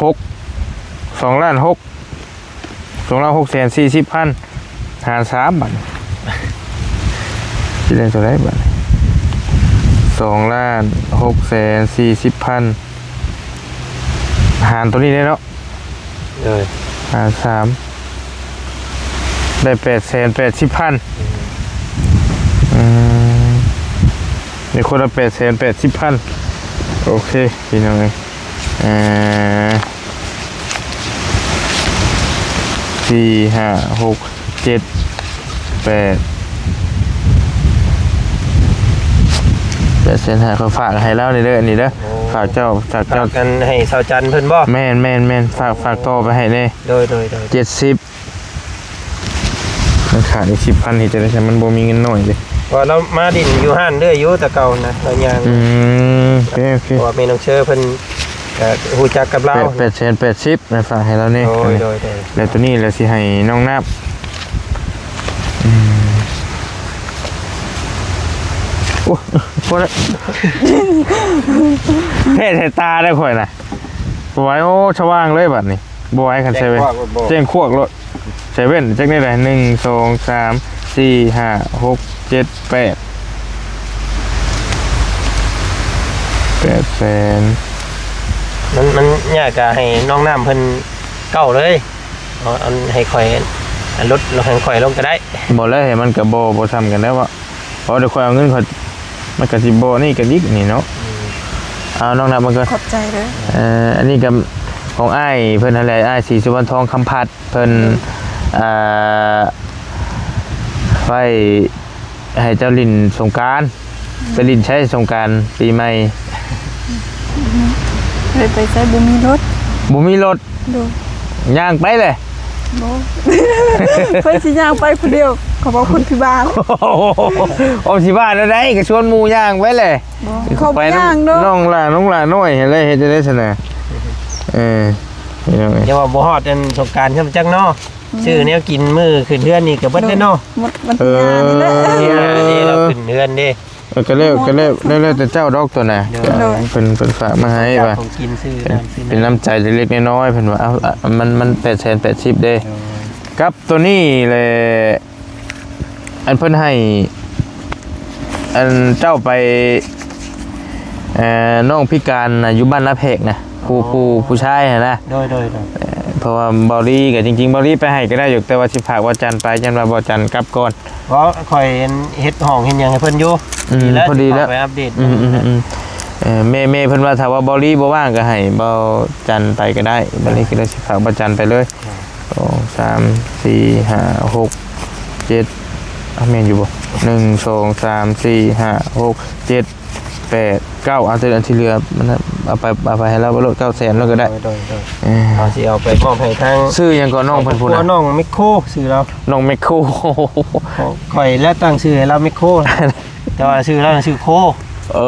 ຫົກ ສອງລ້ານຫົກ ສອງລ້ານຫົກແສນສີ່ສິບພັນ ຫານສາມ ບາດນີ້ ຊິໄດ້ເທົ່າໃດບາດນີ້? ສອງລ້ານຫົກແສນສີ່ສິບພັນ ຫານໂຕນີ້ເດ້ເນາະ. ໂດຍ ຫານສາມ ໄດ້ແປດແສນແປດສິບພັນ. ອືມ ອືມ ມີຄົນລະແປດແສນແປດສິບພັນ. ໂອເຄ ພີ່ນ້ອງເອີຍ ເອີ ສີ່ ຫ້າ ຫົກ ເຈັດ ແປດ ແປດແສນຫ້າ ຂ້ອຍຝາກໃຫ້ລາວນີ້ເດີ ອັນນີ້ເດີ. ໂອ້ ຝາກເຈົ້າ ຝາກເຈົ້າ ຝາກກັນໃຫ້ສາວຈັນເພິ່ນບໍ່? ແມ່ນໆໆ ຝາກ ຝາກຕໍ່ໄປໃຫ້ແດ່. ໂດຍໆໆ ເຈັດສິບ ມັນຂາດອີກສິບພັນ ເຮັດຈັ່ງໃດ ມັນບໍ່ມີເງິນນ້ອຍເດ້. ວ່າລາວມາດິນຢູ່ຮ້ານເລື້ອຍຢູ່ແຕ່ເກົ່ານະ ລາວຍ່າງ. ອືມ ໂອເຄ ໂອເຄ ເພາະວ່າແມ່ນ້ອງເຊີເພິ່ນກະຮູ້ຈັກກັບລາວ. ແປດ ແປດແສນແປດສິບ ນະ ຝາກໃຫ້ລາວແດ່. ໂດຍ ໂດຍ ໂດຍ ແລ້ວໂຕນີ້ລະຊິໃຫ້ນ້ອງນັບ. ອືມ ໂອ້ຍ ພໍແລ້ວ ແພ້ສາຍຕາແລ້ວຂ້ອຍນະ. ບໍ່ໄຫວ ໂອ້ ສະຫວ່າງເລີຍບາດນີ້ ບໍ່ໄຫວຄັນໃສ່ແວ່ນ ແຈ້ງຂວາກໂລດ ແຈ້ງຂວາກໂລດ. ໃສ່ແວ່ນຈັກແນວໃດ ໜຶ່ງ ສອງ ສາມ ສີ່ ຫ້າ ຫົກ ເຈັດ ແປດ ແປດແສນ. ມັນ ມັນຍາກກະໃຫ້ນ້ອງນ້ຳເພິ່ນເກົ້າເລີຍ ເອົາ ອັນໃຫ້ຂ້ອຍ ອັນລົດ ລົດໃຫ້ຂ້ອຍລົງກະໄດ້. ບໍ່ແລ້ວ ໃຫ້ມັນກະບໍ່ ບໍ່ຊ່ຳກັນແລ້ວເນາະ. ເພາະວ່າດຽວຂ້ອຍເອົາເງິນຂ້ອຍ ມັນກະຊິບໍ່ນີ້ກັນອີກນີ້ເນາະ. ອືມ ເອົາ ນ້ອງນັບເບິ່ງກ່ອນ ຂອບໃຈເດີ. ເອີ ອັນນີ້ກະຂອງອ້າຍເພິ່ນຫັ້ນແຫຼະ ອ້າຍສີສຸວັນທອງ ຄຳພັດ ເພິ່ນ ອືມ ເອີ ໄວ້ໃຫ້ເຈົ້າຫຼິ້ນສົງການ. ໄປຫຼິ້ນໃສສົງການປີໃໝ່? ບໍ່ໄດ້ໄປໃສ ບໍ່ມີລົດ ບໍ່ມີລົດ. ໂດຍ ຍ່າງໄປແຫຼະ. ບໍ່ ເພິ່ນຊິຍ່າງໄປຜູ້ດຽວ ເຂົາເວົ້າຄົນພິບານ. ໂອ້ ພິບານແນວໃດ ກະຊວນໝູ່ຍ່າງໄປແຫຼະ. ບໍ່ ເຂົາບໍ່ຍ່າງດອກ ນ້ອງຫຼ້າ ນ້ອງຫຼ້ານ້ອຍຫັ້ນແຫຼະ ເຮັດຈັ່ງໃດຊັ້ນນະ. ເອີ ພີ່ນ້ອງເອີຍ ຢ່າວ່າບໍ່ຮອດອັນສົງການຊ້ຳຈັກເນາະ. ອືມ ຊື້ແນວກິນມື້ຂຶ້ນເຮືອນນີ້ກະເບິດເດ້ເນາະ. ໝົດວັນທີຫ້ານີ້ແຫຼະ ເອີ ວັນທີຫ້ານີ້ລາວຂຶ້ນເຮືອນເດ້. ເອີ ກະແລ້ວ ກະແລ້ວ ແລ້ວແຕ່ເຈົ້າດອກໂຕນະ. ໂດຍ ເພິ່ນ ເພິ່ນຝາກມາໃຫ້ວ່າ ຂອງກິນຊື້ນ້ຳ ເປັນ ຊື້ນ້ຳ ເປັນນ້ຳໃຈເລັກໆນ້ອຍໆ ເພິ່ນວ່າ. ເອົາ ມັນ ມັນແປດແສນແປດສິບເດ້. ໂດຍ ກັບໂຕນີ້ແຫຼະ ອັນເພິ່ນໃຫ້ ອັນເຈົ້າໄປ ເອີ ນ້ອງພິການນະ ຢູ່ບ້ານນາແພກນະ ຜູ້ ຜູ້ ຜູ້ຊາຍຫັ້ນນະ. ໂດຍ ໂດຍ ໂດຍ. ເອີ ເພາະວ່າເບົາລີກໍ ຈິງໆ ເບົາລີໄປໃຫ້ກໍໄດ້ຢູ່ ແຕ່ວ່າຊິຝາກບ່າວຈັນໄປ ຢ້ານວ່າບ່າວຈັນກັບກ່ອນ. ເວົ້າ ຂ້ອຍເຮັດຫ້ອງເຮັດຫຍັງໃຫ້ເພິ່ນຢູ່. ອືມ ດີແລ້ວ ພໍດີແລ້ວ ຊິເຂົ້າໄປອັບເດດ. ອືມ ອືມ ອືມ. ເອີ ແມ່ ແມ່ເພິ່ນວ່າ ຖ້າວ່າເບົາລີບໍ່ວ່າງ ກໍໃຫ້ບ່າວຈັນໄປກໍໄດ້. ເອີ ເບົາລີກໍເລີຍຊິຝາກບ່າວຈັນໄປເລີຍ. ເອີ ສອງ ສາມ ສີ່ ຫ້າ ຫົກ ເຈັດ ເອົາ ແມ່ນຢູ່ບໍ່? ໜຶ່ງ ສອງ ສາມ ສີ່ ຫ້າ ຫົກ ເຈັດ ແປດ ເກົ້າ ເອົາ ແຕ່ອັນທີ່ເຫຼືອມັນເອົາໄປ ເອົາໄປໃຫ້ລາວໂລດ ເກົ້າແສນໂລດກໍໄດ້. ໂດຍ ໂດຍ ໂດຍ. ເອີ ເຮົາຊິເອົາໄປມອບໃຫ້ທາງ ຊື່ຫຍັງກໍນ້ອງເພິ່ນພຸ້ນນະ? ນ້ອງແມັກໂຄ ຊື່ລາວ ນ້ອງແມັກໂຄ. ຂ້ອຍແຫຼະຕັ້ງຊື່ໃຫ້ລາວແມັກໂຄ ແຕ່ວ່າຊື່ລາວຊື່ໂຄ. ເອີ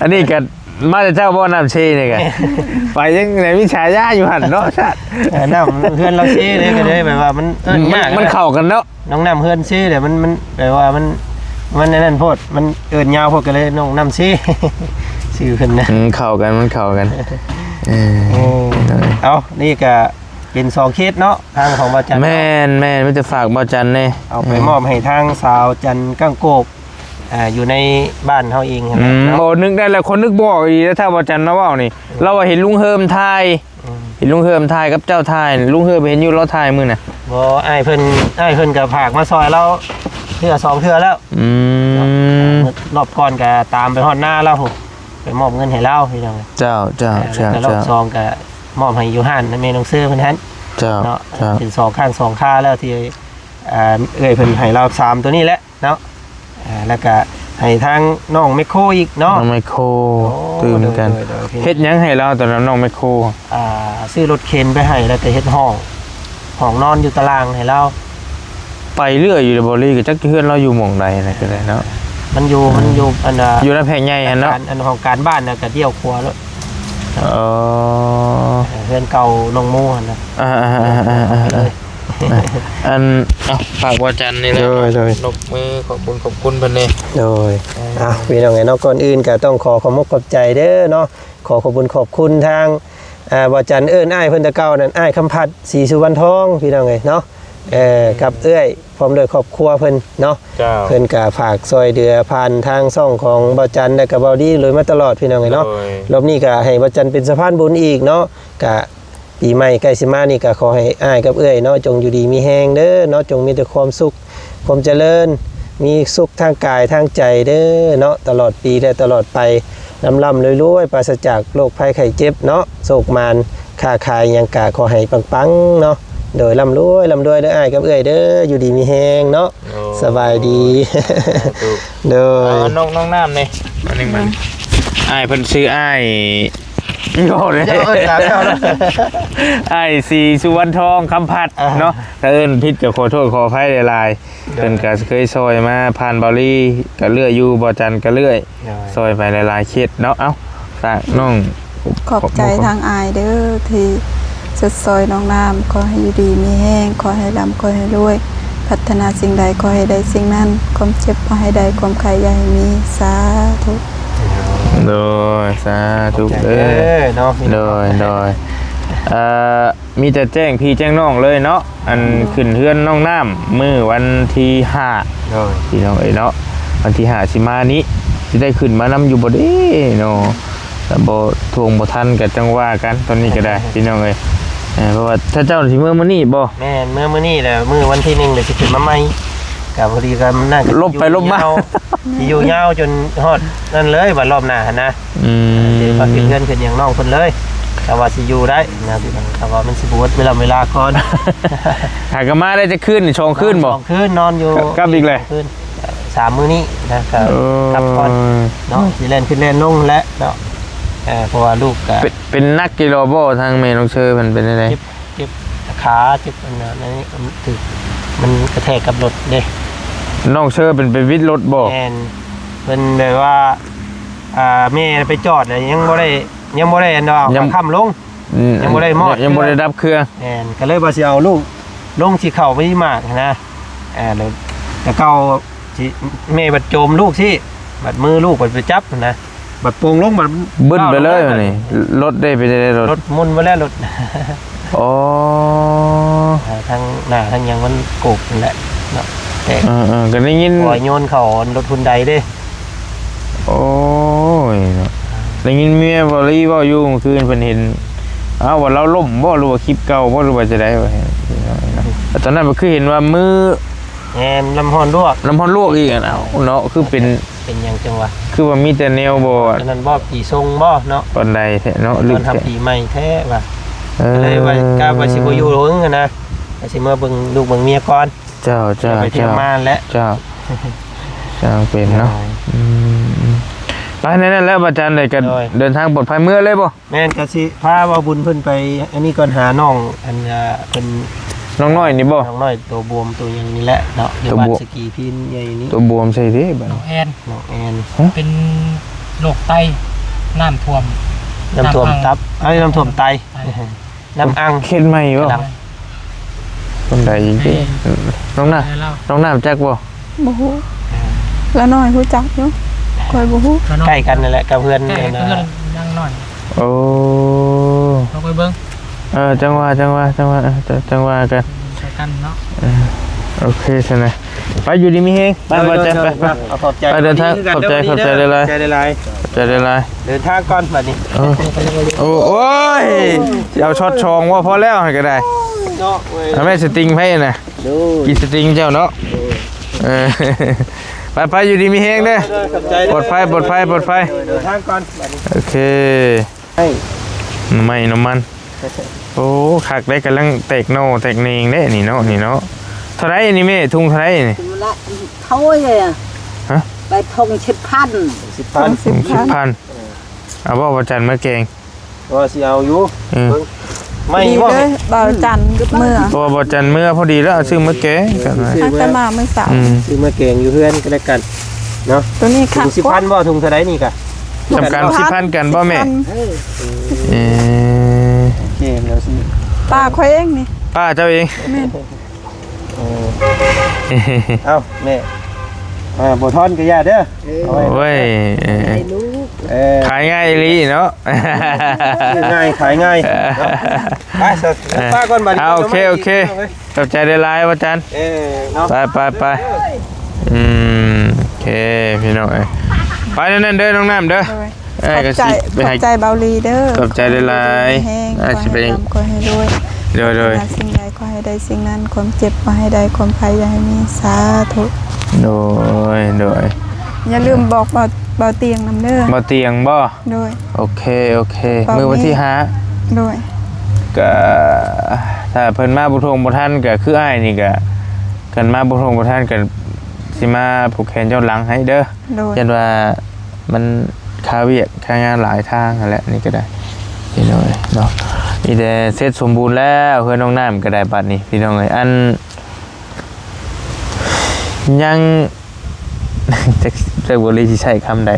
ອັນນີ້ກໍ ມາແຕ່ເຈົ້າບໍ່ ນ້ຳເຊນີ້ກະ ໄປຍັງໄດ້ມີສາຍາຢູ່ຫັ້ນເນາະ ຊາດ. ເອີ ນ້ຳເຮືອນລາວເຊເດ້ ກໍເລີຍແບບວ່າມັນເອີ້ນຍາກ ມັນເຂົ້າກັນເນາະ. ນ້ອງນ້ຳເຮືອນເຊເດ້ ມັນ ມັນແບບວ່າມັນ ມັນອັນນັ້ນໂພດ ມັນເອີ້ນຍາວໂພດ ກໍເລີຍນ້ອງນ້ຳເຊ ຊື່ເພິ່ນນະ. ອືມ ເຂົ້າກັນ ມັນເຂົ້າກັນ. ເອີ ເອີ ເອົາ ນີ້ກະເປັນສອງເຄສເນາະ ທາງຂອງບ່າວຈັນ. ແມ່ນໆ ມີແຕ່ຝາກບ່າວຈັນແດ່ ເອົາໄປ ອືມ ມອບໃຫ້ທາງສາວຈັນກ້າງໂກກ ອ່າ ຢູ່ໃນບ້ານເຮົາເອງຫັ້ນແຫຼະ ອືມ ເນາະ. ໂອ້ ນຶກໄດ້ແລ້ວ ຄົນນຶກບໍ່ອອກອີກແລ້ວ ຖ້າບ່າວຈັນລາວເວົ້ານີ້ ອືມ ລາວວ່າເຫັນລຸງເຮີມຖ່າຍ ອືມ ເຫັນລຸງເຮີມຖ່າຍກັບເຈົ້າຖ່າຍ ລຸງເຮີມເຫັນຢູ່ ລາວຖ່າຍມື້ນະ. ບໍ່ ອ້າຍເພິ່ນ ອ້າຍເພິ່ນກໍຝາກມາຊ່ອຍລາວເທື່ອສອງເທື່ອແລ້ວ ອືມ ເນາະ. ຮອບກ່ອນກໍຕາມໄປຮອດນາລາວພຸ້ນ ໄປມອບເງິນໃຫ້ລາວ ພີ່ນ້ອງ. ເຈົ້າ ເຈົ້າ ເອີ ເຈົ້າ ແລ້ວກໍຮອບສອງກໍມອບໃຫ້ຢູ່ຮ້ານແມ່ນ້ອງເຊີເພິ່ນຫັ້ນ ເຈົ້າ ເນາະ. ເຈົ້າ ເປັນສອງຄັ້ງສອງຄາແລ້ວທີ່ ອ່າ ເອື້ອຍເພິ່ນໃຫ້ລາວສາມໂຕນີ້ແຫຼະ ເນາະ. ອ່າ ແລ້ວກະໃຫ້ທາງນ້ອງແມັກໂຄອີກເນາະ ນ້ອງແມັກໂຄ ໂອ້ ຕື່ມກັນ ໂດຍ ໂດຍ ໂດຍ. ເຮັດຫຍັງໃຫ້ລາວຕອນນັ້ນ ນ້ອງແມັກໂຄ? ອ່າ ຊື້ລົດເຂັນໄປໃຫ້ ແລ້ວກະເຮັດຫ້ອງ ຫ້ອງນອນຢູ່ຕາລ່າງໃຫ້ລາວ. ໄປເລື້ອຍຢູ່ເດ ເບົາລີ ກໍຈັກເຮືອນລາວຢູ່ໝ່ອງໃດນະ ກໍໄດ້ເນາະ. ມັນຢູ່ ເອີ ມັນຢູ່ອັນ ຢູ່ນາແພກໃຫຍ່ຫັ້ນເນາະ ການ ອັນຫ້ອງການບ້ານນະ ກະລ້ຽວຂວາໂລດ. ອໍ ເຮືອນເກົ່ານ້ອງໂມຫັ້ນນະ. ອ່າໆໆໆໆ ເລີຍ ອັນ ເອົາ ຝາກບ່າວຈັນນີ້ແຫຼະ ໂດຍ ໂດຍ ຍົກມືຂອບຄຸນ ຂອບຄຸນເພິ່ນແດ່ ໂດຍ. ເອີ ອ່ະ ພີ່ນ້ອງເອີຍເນາະ ກ່ອນອື່ນກໍຕ້ອງຂໍຂອບມຸກຂອບໃຈເດີເນາະ ຂໍຂອບບຸນຂອບຄຸນທາງ ອ່າ ບ່າວຈັນ ເອີ້ນອ້າຍເພິ່ນແຕ່ເກົ່ານັ້ນ ອ້າຍຄຳພັດ ສີສຸວັນທອງ ພີ່ນ້ອງເອີຍເນາະ ເອີ ກັບເອື້ອຍ ພ້ອມດ້ວຍຄອບຄົວເພິ່ນເນາະ ເຈົ້າ ເພິ່ນກໍຝາກຊ່ອຍເຫຼືອຜ່ານທາງຊ່ອງຂອງບ່າວຈັນ ແລະກໍບ່າວດີໂດຍມາຕະຫຼອດ ພີ່ນ້ອງເອີຍເນາະ ໂດຍ. ລອບນີ້ກໍໃຫ້ບ່າວຈັນເປັນສະພານບຸນອີກເນາະ ກະ ປີໃໝ່ໃກ້ຊິມານີ້ກໍຂໍໃຫ້ອ້າຍກັບເອື້ອຍເນາະ ຈົ່ງຢູ່ດີມີແຮງເດີເນາະ ຈົ່ງມີແຕ່ຄວາມສຸກຄວາມຈະເລີນ ມີສຸກທາງກາຍທາງໃຈເດີເນາະ ຕະຫຼອດປີ ແລະ ຕະຫຼອດໄປ ລ່ຳໆລວຍໆ ປາສະຈາກໂລກໄພໄຂ້ເຈັບເນາະ ໂຊກໝານ ຄ້າຂາຍຫຍັງກະຂໍໃຫ້ປັງໆເນາະ ໂດຍ ລ່ຳລວຍ ລ່ຳລວຍເດີອ້າຍກັບເອື້ອຍເດີ ຢູ່ດີມີແຮງເນາະ ໂອ້ ສະບາຍດີ ສາທຸ ໂດຍ. ເອົານ້ອງ ນ້ອງນ້ຳນີ້ ອັນນີ້ມັນ ອືມ ອ້າຍເພິ່ນຊື່ອ້າຍ ບໍ່ເດ້ ເຈົ້າເອີ້ນຕາມເຈົ້າເນາະ ອ້າຍສີສຸວັນທອງ ຄຳພັດ ອ່າ ເນາະ ຖ້າເອີ້ນຜິດກໍຂໍໂທດຂໍອະໄພຫຼາຍໆ ໂດຍ ເພິ່ນກໍເຄີຍຊ່ອຍມາຜ່ານເບົາລີກໍເລື້ອຍຢູ່ ບ່າວຈັນກໍເລື້ອຍ ໂດຍ ຊ່ອຍໄປຫຼາຍໆເຂດເນາະ. ເອົ້າ ຕານ້ອງ ຂອບໃຈທາງອ້າຍເດີທີ່ຊົດຊ່ອຍນ້ອງນ້ຳ ຂໍໃຫ້ຢູ່ດີມີແຮງ ຂໍໃຫ້ລ່ຳ ຂໍໃຫ້ລວຍ ປາດຖະໜາສິ່ງໃດຂໍໃຫ້ໄດ້ສິ່ງນັ້ນ ຄວາມເຈັບບໍ່ໃຫ້ໄດ້ ຄວາມໄຂ້ຢ່າໃຫ້ມີ ສາທຸ. ໂດຍ ສາທຸເດີ ຂອບໃຈເດີເນາະ ໂດຍ ໂດຍ. ເອີ ມີແຕ່ແຈ້ງພີ່ແຈ້ງນ້ອງເລີຍເນາະ ອັນ ໂດຍ ຂຶ້ນເຮືອນນ້ອງນ້ຳມື້ວັນທີຫ້າ ໂດຍ ພີ່ນ້ອງເອີຍເນາະ ວັນທີຫ້າຊິມານີ້ ຊິໄດ້ຂຶ້ນມານຳຢູ່ບໍ່ເດ້ເນາະ ຖ້າບໍ່ ທວງບໍ່ທັນກໍຈັ່ງວ່າກັນ ຕອນນີ້ກໍໄດ້ ພີ່ນ້ອງເອີຍ ເອີ ເພາະວ່າຖ້າເຈົ້າຊິເມືອມື້ນີ້ບໍ່? ແມ່ນ ເມືອມື້ນີ້ແຫຼະ ມື້ວັນທີໜຶ່ງແລ້ວຊິຂຶ້ນມາໃໝ່ ກໍພໍດີກໍມັນນັ້ນ ລົບໄປລົບມາ ຊິຢູ່ຍາວ ຊິຢູ່ຍາວຈົນຮອດນັ້ນເລີຍ ບັດລອບໜ້າຫັ້ນນະ. ອືມ ຊິມາຂຶ້ນເຮືອນຂຶ້ນຫຍັງນ້ອງເພິ່ນເລີຍ ຖ້າວ່າຊິຢູ່ໄດ້ນະ ພີ່ນ້ອງ ຖ້າວ່າມັນຊິບໍ່ເບິດເວລາ ເວລາກ່ອນ. ຫາກໍມາໄດ້ຈັກຄືນ ສອງຄືນບໍ່? ສອງຄືນ ນອນຢູ່ ກັບອີກແຫຼະ ສາມມື້ນີ້ນະ ກໍ ໂອ້ຍ ກັບກ່ອນເນາະ ຊິແລ່ນຂຶ້ນແລ່ນລົງແຫຼະເນາະ ເອີ ເພາະວ່າລູກກໍ ເປັນ ເປັນໜັກຢູ່ບໍ່? ທາງແມ່ນ້ອງເຊີເພິ່ນເປັນຈັ່ງໃດ? ເຈັບ ເຈັບຂາ ເຈັບອັນນັ້ນ ອັນນີ້ ຖືກ ມັນກະແທກກັບລົດເດ້. ນ້ອງເຊີເປັນໄປວິດລົດບໍ່? ແມ່ນ ເພິ່ນແບບວ່າ ອ່າ ແມ່ໄປຈອດແລ້ວ ຍັງບໍ່ໄດ້ ຍັງບໍ່ໄດ້ອັນດອກ ຍັງ ເອົາຜ້າຄ້ຳລົງ ອືມ ຍັງບໍ່ໄດ້ມອດ ຍັງບໍ່ໄດ້ດັບເຄື່ອງ ແມ່ນ ກໍເລີຍວ່າຊິເອົາລູກລົງ ຊິເຂົ້າໄປໝາກຫັ້ນນະ ເອີ ແລ້ວ ແຕ່ເກົ່າ ຊິ ແມ່ບັດໂຈມລູກຊີ້ ບັດມືລູກບັດໄປຈັບຫັ້ນນະ ບັດໂປ່ງລົງ ບັດບຶ້ນໄປເລີຍນີ້ ລົດໄດ້ໄປໄດ້ລົດ ລົດໝຸ່ນໄປແລ້ວລົດ ອໍ ເອີ ທັງໜ້າທັງຫຍັງມັນໂກກຫັ້ນແຫຼະເນາະ ແ ເອີໆ ກໍໄດ້ຍິນ ບໍ່ໂຍນເຂົ້າລົດຮຸນໄດເດ້. ໂອ້ຍເນາະ ໄດ້ຍິນເມຍເວົ້າລີເວົ້າຢູ່ມື້ຄືນ ເພິ່ນເຫັນ ອ້າວ ວ່າລາວລົ້ມບໍ່ ຫຼືວ່າຄລິບເກົ່າບໍ່ ຫຼືວ່າຈັ່ງໃດ ວ່າ ຕອນນັ້ນກໍຄືເຫັນວ່າມື ແມ່ນ ນ້ຳຮ້ອນລວກ ນ້ຳຮ້ອນລວກອີກ ອ້າວ ເນາະ ຄືເປັນ ເປັນຫຍັງຈັ່ງວ່າ ຄືວ່າມີແຕ່ແນວບໍ່ ອັນນັ້ນບໍ່ ປີຊົງບໍ່ເນາະ ປານໃດແທ້ເນາະ ລຶກແທ້ ຕ້ອນຮັບປີໃໝ່ແທ້ວ່າ ເອີ ກໍເລີຍວ່າ ກະວ່າຊິບໍ່ຢູ່ເຫິງຫັ້ນນະ ກໍຊິເມືອເບິ່ງລູກເບິ່ງເມຍກ່ອນ. ເຈົ້າ ເຈົ້າ ໄປທ່ຽວມາແຫຼະ ເຈົ້າ ຊ່າງເປັນເນາະ ໂດຍ ອືມ ໄປແນວນັ້ນແຫຼະ ອາຈານ ໄດ້ກໍ ໂດຍ ເດີນທາງປອດໄພເມືອເລີຍບໍ່? ແມ່ນ ກໍຊິພາເວົ້າບຸນເພິ່ນໄປ ອັນນີ້ກ່ອນ ຫານ້ອງ ອັນ ເພິ່ນ ນ້ອງນ້ອຍນີ້ບໍ່? ນ້ອງນ້ອຍໂຕບວມໂຕຫຍັງນີ້ແຫຼະເນາະ ຢູ່ບ້ານສະກີພີນໃຫຍ່ນີ້ ໂຕບວມໃສ່ເດ້ບາດ ນ້ອງແອນ ນ້ອງແອນ ເປັນໂລກໄຕ ນ້ຳຖ້ວມ ນ້ຳຖ້ວມຕັບ ເອີຍ ນ້ຳຖ້ວມໄຕ ນ້ຳອັ່ງ ເຂດໃໝ່ບໍ່? ຄົນໃດອີກເດ້? ນ້ອງນ້ຳ ນ້ອງນ້ຳຈັກບໍ່? ບໍ່ຮູ້ ລາວນ້ອຍຮູ້ຈັກຢູ່ ຂ້ອຍບໍ່ຮູ້ ໃກ້ກັນນັ້ນແຫຼະກັບເຮືອນ ໃກ້ກັບເຮືອນນາງນ້ອຍ ໂອ້ ລອງໄປເບິ່ງ ເອີ ຈັ່ງວ່າ ຈັ່ງວ່າ ຈັ່ງວ່າ ເອີ ຈັ່ງວ່າກັນ ໃສ່ກັນເນາະ ເອີ ໂອເຄຊັ້ນນະ ໄປ ຢູ່ດີມີແຮງ ໄປ ໄປ ໄປ ໄປ ເອົາ ຂອບໃຈ ໄປ ເດີນທາງ ຂອບໃຈ ຂອບໃຈຫຼາຍໆ ຂອບໃຈຫຼາຍໆ ຂອບໃຈຫຼາຍໆ ເດີນທາງກ່ອນບາດນີ້ ເອີ ໂອ້ ໂອ້ຍ ຊິເອົາຊັອດສອງບໍ່? ພໍແລ້ວຫັ້ນກໍໄດ້ ເນາະ ເອົາແມ່ສະຕິງໃຜນະ? ໂດຍ ກິນສະຕິງເຈົ້າເນາະ ໂດຍ ເອີ ໄປໆ ຢູ່ດີມີແຮງເດີ ໂດຍ ຂອບໃຈ ປອດໄພ ປອດໄພ ປອດໄພ ເດີນທາງກ່ອນ ໂອເຄ ໃຫ້ ນ້ຳໄມ້ນ້ຳມັນ ໂອ້ ຄັກເດ້ ກຳລັງແຕກໜໍ່ແຕກເໜງເດ້ນີ້ເນາະ ນີ້ເນາະ ເທົ່າໃດນີ້ແມ່ ທຸງເທົ່າໃດນີ້? ທຸງລະ ເທົ່າໃດອະ? ຮະ? ໄປທຸງສິບພັນ ສິບພັນ ທຸງສິບພັນ ເອີ ເອົາບໍ່ ວັນຈັນມາແກງ? ວ່າຊິເອົາຢູ່ ອືມ ເບິ່ງ ໄມ້ບໍ່ ດີເດີ ບ່າວຈັນເມືອ ເພາະວ່າບ່າວຈັນເມືອພໍດີແລ້ວ ເອົາຊື້ມາແກງກັນ ຫາກແຕ່ມາມື້ເຊົ້າ ອືມ ຊື້ມາແກງຢູ່ເຮືອນກໍແລ້ວກັນເນາະ ໂຕນີ້ຄັກ ທຸງສິບພັນບໍ່? ທຸງເທົ່າໃດນີ້ກະ? ຈຳກັນສິບພັນກັນບໍ່ແມ່? ເອີ ເອີ ໂອເຄ ແລ້ວຊິ ປ້າຂ້ອຍເອງນີ້ ປ້າເຈົ້າເອງ ແມ່ນ ເອີ ເອົ້າແມ່ ເອີ ບໍ່ທອນກໍຢ່າເດີ ເອີ ໂອ້ຍ ເອີ ໃຫ້ລູກ ເອີ ຂາຍງ່າຍອີ່ຫຼີເນາະ ຊື້ງ່າຍຂາຍງ່າຍເນາະ ໄປ ເອີ ປ້າກ່ອນບາດນີ້ ອ່າ ໂອເຄ ໂອເຄ ຂອບໃຈຫຼາຍໆ ວ່າຈັນ ເອີ ເນາະ ໄປ ໄປ ໄປ ອືມ ໂອເຄ ພີ່ນ້ອງເອີຍ ໄປນັ້ນເດີ ນ້ອງນ້ຳເດີ ໂດຍ ເອີ ຂອບໃຈ ຂອບໃຈເບົາລີເດີ ຂອບໃຈຫຼາຍໆ ເອີ ຊິໄປ ຂໍໃຫ້ຮ່ຳ ຂໍໃຫ້ລວຍ ໂດຍ ໂດຍ ປາດຖະໜາສິ່ງໃດ ຂໍໃຫ້ໄດ້ສິ່ງນັ້ນ ຄວາມເຈັບບໍ່ໃຫ້ໄດ້ ຄວາມໄພຢ່າໃຫ້ມີ ສາທຸ ໂດຍ ໂດຍ ຢ່າລືມບອກເບົາ ເບົາຕຽງນຳເດີ ເບົາຕຽງບໍ່? ໂດຍ ໂອເຄ ໂອເຄ ເບົາ ມື້ວັນທີຫ້າ ໂດຍ ກະ ຖ້າເພິ່ນມາບໍ່ທົ່ວງບໍ່ທັນ ກະຄືອ້າຍນີ້ກະ ຄັນມາບໍ່ທົ່ວງບໍ່ທັນ ກະຊິມາຜູກແຂນຍ້ອນຫຼັງໃຫ້ເດີ ໂດຍ ຢ້ານວ່າມັນຄາວຽກຄາງານຫຼາຍທາງຫັ້ນແຫຼະ ນີ້ກໍໄດ້ ພີ່ນ້ອງເອີຍເນາະ ມີແຕ່ເສັດສົມບູນແລ້ວ ເຮືອນນ້ອງນ້ຳກໍໄດ້ບັດນີ້ ພີ່ນ້ອງເອີຍ ອັນ ຍັງ ຈັກ ຈັກບໍ່ຮູ້ຊິໃຊ້ຄຳໃດ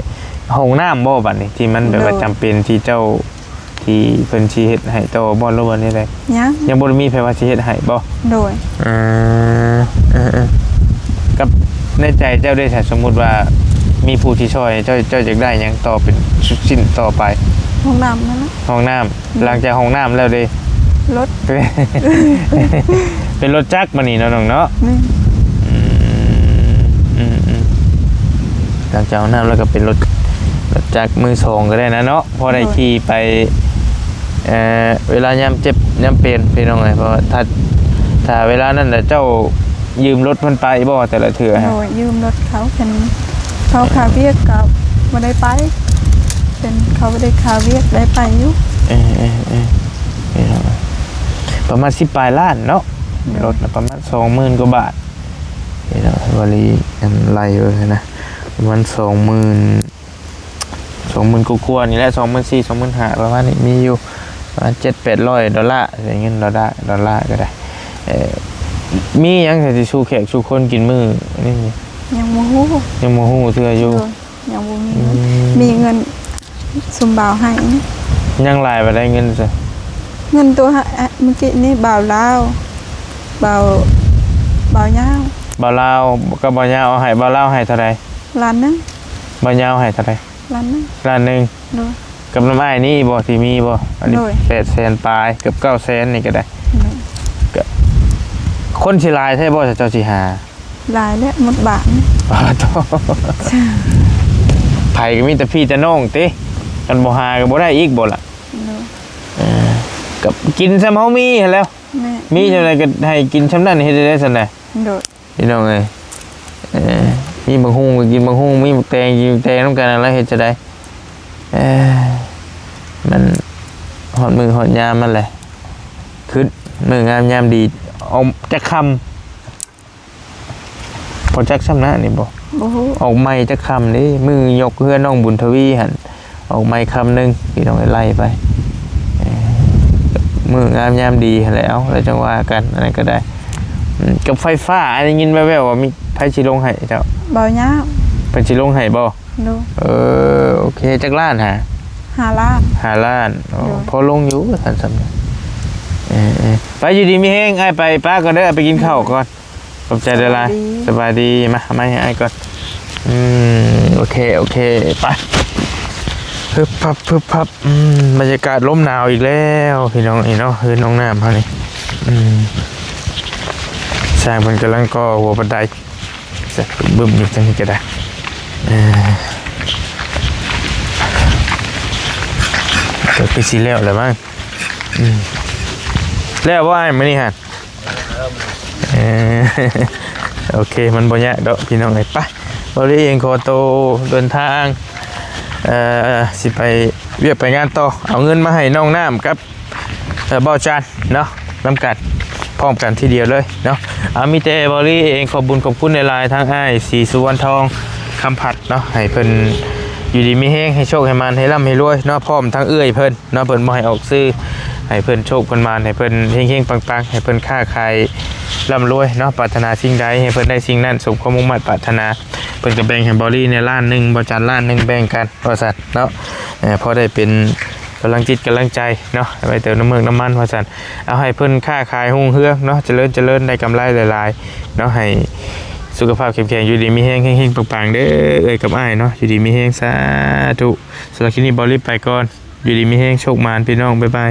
ຫ້ອງນ້ຳບໍ່ບັດນີ້ ທີ່ມັນແບບວ່າ ໂດຍ ຈຳເປັນທີ່ເຈົ້າ ທີ່ເພິ່ນຊິເຮັດໃຫ້ຕໍ່ບໍ່ ຫຼືວ່າແນວໃດ? ຍັງ ຍັງບໍ່ໄດ້ມີໃຜວ່າຊິເຮັດໃຫ້ບໍ່? ໂດຍ ເອີ ເອີ ເອີ ກັບໃນໃຈເຈົ້າເດ ຖ້າສົມມຸດວ່າມີຜູ້ທີ່ຊ່ອຍ ເຈົ້າ ເຈົ້າຢາກໄດ້ຫຍັງຕໍ່ເປັນຊິ້ນຕໍ່ໄປ? ຫ້ອງນ້ຳນັ້ນນະ ຫ້ອງນ້ຳ ອືມ ຫຼັງຈາກຫ້ອງນ້ຳແລ້ວເດ? ລົດ ເປັນລົດຈັກບາດນີ້ເນາະ ນ້ອງເນາະ ແມ່ນ ອືມ ອືມ ອືມ ຫຼັງຈາກຫ້ອງນ້ຳແລ້ວກໍເປັນລົດ ລົດຈັກມືສອງກໍໄດ້ນະເນາະ ພໍໄດ້ ໂດຍ ຂີ່ໄປ ເອີ ເວລາຍາມເຈັບຍາມເປັນ ພີ່ນ້ອງເອີຍ ເພາະວ່າຖ້າ ຖ້າເວລານັ້ນແຫຼະ ເຈົ້າຢືມລົດເພິ່ນໄປບໍ່ແຕ່ລະເທື່ອ? ໂດຍ ຢືມລົດເຂົາ ເພິ່ນເຂົາຄາວຽກກໍບໍ່ໄດ້ໄປ ເພິ່ນເຂົາບໍ່ໄດ້ຄາວຽກ ໄດ້ໄປຢູ່ ເອີ ເອີ ເອີ ພີ່ນ້ອງເອີຍ ປະມານສິບປາຍລ້ານເນາະ ໂດຍ ລົດນະປະມານສອງໝື່ນກວ່າບາດ ພີ່ນ້ອງ ວາລີ ອັນ ໄລ່ເບິ່ງຫັ້ນນະ ປະມານສອງໝື່ນ ສອງໝື່ນກວ່າໆນີ້ແຫຼະ ສອງໝື່ນສີ່ ສອງໝື່ນຫ້າ ປະມານນີ້ ມີຢູ່ປະມານເຈັດແປດຮ້ອຍດອນລາ ໃຊ້ເງິນດອນລາ ດອນລາກໍໄດ້ ເອີ ມີຫຍັງຊິສູ່ແຂກສູ່ຄົນກິນມື້ນີ້? ຍັງບໍ່ຮູ້ ຍັງບໍ່ຮູ້ເທື່ອຢູ່ ໂດຍ ຍັງບໍ່ມີເງິນ ອືມ ມີເງິນຊຸມບ່າວໃຫ້ ຍັງຫຼາຍປານໃດເງິນຊະ? ເງິນຕົວ ອະ ມື້ກີ້ນີ້ບ່າວລາວ ບ່າວ ບ່າວຍາວ ບ່າວລາວກັບບ່າວຍາວເອົາໃຫ້ ບ່າວລາວໃຫ້ເທົ່າໃດ? ລ້ານໜຶ່ງ ບ່າວຍາວໃຫ້ເທົ່າໃດ? ລ້ານໜຶ່ງ ລ້ານໜຶ່ງ ໂດຍ ກັບນຳອ້າຍນີ້ບໍ່ ທີ່ມີບໍ່? ອັນນີ້ ໂດຍ ແປດແສນປາຍ ເກືອບເກົ້າແສນນີ້ກໍໄດ້ ໂດຍ ກໍ ຄົນຊິຫຼາຍແທ້ບໍ່ ເຈົ້າຊິຫາ? ຫຼາຍແລ້ວໝົດບ້ານ. ປາດໂທ້ ໃຜກໍມີແຕ່ພີ່ແຕ່ນ້ອງຕິ ຄັນບໍ່ຫາກໍບໍ່ໄດ້ອີກບໍ່ລະ? ໂດຍ ເອີ ກັບກິນຊ່ຳເຮົາມີຫັ້ນແຫຼ້ວ. ແມ່ນ ມີຊ່ຳໃດກໍໃຫ້ກິນຊ່ຳນັ້ນ ເຮັດໄດ້ຊັ້ນນະ. ໂດຍ ພີ່ນ້ອງເອີຍ ເອີ ມີບັກຫຸ່ງກໍກິນບັກຫຸ່ງ ມີບັກແຕງກິນບັກແຕງນຳກັນຫັ້ນລະ ເຮັດຈັ່ງໃດ? ເອີ ມັນຮອດມື້ຮອດຍາມມັນແຫຼະ ຄຶດມື້ງາມຍາມດີ ອອກຈັກຄ່ຳ ບໍ່ຈັກຊ່ຳນະນີ້ບໍ່? ບໍ່ຮູ້ ອອກໃໝ່ຈັກຄ່ຳເດ້ ມື້ຍົກເຮືອນນ້ອງບຸນທະວີຫັ້ນ ອອກໃໝ່ຄ່ຳໜຶ່ງ ພີ່ນ້ອງເອີຍ ໄລ່ໄປ ເອີ ມື້ງາມຍາມດີຫັ້ນແຫຼະ ເອົາ ແລ້ວຈັ່ງວ່າກັນ ອັນນັ້ນກໍໄດ້. ອືມ ກັບໄຟຟ້າ ໄດ້ຍິນແວ່ວໆວ່າມີ ໃຜຊິລົງໃຫ້ເຈົ້າ? ເບົາຍາວ ເພິ່ນຊິລົງໃຫ້ບໍ່? ໂດຍ ເອີ ໂອເຄ ຈັກລ້ານຫາ? ຫ້າລ້ານ ຫ້າລ້ານ ໂອ້ ໂດຍ ພໍລົງຢູ່ຊັ້ນ ເອີໆ ໄປ ຢູ່ດີມີແຮງ ອ້າຍໄປ ປ້າກ່ອນເດີ ໄປກິນເຂົ້າກ່ອນ. ຂອບໃຈຫຼາຍໆ ສະບາຍດີ ສະບາຍດີ ມາ ມາໃຫ້ອ້າຍກ່ອນ. ອືມ ໂອເຄ ໂອເຄ ໄປ ປຶບປັບ ປຶບປັບ. ອືມ ບັນຍາກາດລົມໜາວອີກແລ້ວ ພີ່ນ້ອງເອີຍເນາະ ເຮືອນນ້ອງນ້ຳເຮົານີ້. ອືມ ຊ່າງເພິ່ນກຳລັງກໍ່ຫົວບັນໄດ ບຶ້ມຢູ່ທາງນີ້ກໍໄດ້ ເອີ ກໍຄືຊິແລ້ວແລ້ວມັ້ງ. ອືມ ແລ້ວບໍ່ອ້າຍ ມື້ນີ້ຫັ້ນ? ເອີ ໂອເຄ ມັນບໍ່ຍາກດອກ ພີ່ນ້ອງເອີຍ. ໄປ ເບົາລີເອງຂໍໂຕເດີນທາງ ເອີ ຊິໄປວຽກໄປງານຕໍ່ ເອົາເງິນມາໃຫ້ນ້ອງນ້ຳກັບ ເອີ ເບົາຈັນເນາະ ນຳກັນ ພ້ອມກັນທີດຽວເລີຍເນາະ. ເອົາ ມີແຕ່ເບົາລີເອງຂອບບຸນຂອບຄຸນຫຼາຍໆ ທາງອ້າຍສີສຸວັນທອງ ຄຳພັດເນາະ ໃຫ້ເພິ່ນຢູ່ດີມີແຮງ ໃຫ້ໂຊກໃຫ້ໝານ ໃຫ້ລ່ຳໃຫ້ລວຍເນາະ ພ້ອມທັງເອື້ອຍເພິ່ນເນາະ ເພິ່ນບໍ່ໃຫ້ອອກຊື່ ໃຫ້ເພິ່ນໂຊກເພິ່ນໝານ ໃຫ້ເພິ່ນເຮັງໆປັງໆ ໃຫ້ເພິ່ນຄ້າຂາຍລ່ຳລວຍເນາະ ປາດຖະໜາສິ່ງໃດໃຫ້ເພິ່ນໄດ້ສິ່ງນັ້ນ ສົມຄວາມມຸ່ງມາດປາດຖະໜາ. ເພິ່ນກໍແບ່ງໃຫ້ເບົາລີແດ່ລ້ານໜຶ່ງ ເບົາຈັນລ້ານໜຶ່ງ ແບ່ງກັນວ່າຊັ້ນເນາະ ເອີ ພໍໄດ້ເປັນກຳລັງຈິດກຳລັງໃຈເນາະ ໄວ້ເຕີມນ້ຳເມືອກນ້ຳມັນວ່າຊັ້ນ. ເອົາ ໃຫ້ເພິ່ນຄ້າຂາຍຮຸ່ງເຮືອງເນາະ ຈະເລີນ ຈະເລີນ ໄດ້ກຳໄລຫຼາຍໆເນາະ ໃຫ້ສຸຂະພາບເຂັ້ມແຂງ ຢູ່ດີມີແຮງ ເຮັງໆປັງໆເດີ ເອື້ອຍກັບອ້າຍເນາະ ຢູ່ດີມີແຮງ ສາທຸ. ສຳລັບຄລິບນີ້ ເບົາລີໄປກ່ອນ ຢູ່ດີມີແຮງ ໂຊກໝານ ພີ່ນ້ອງ ບາຍບາຍ.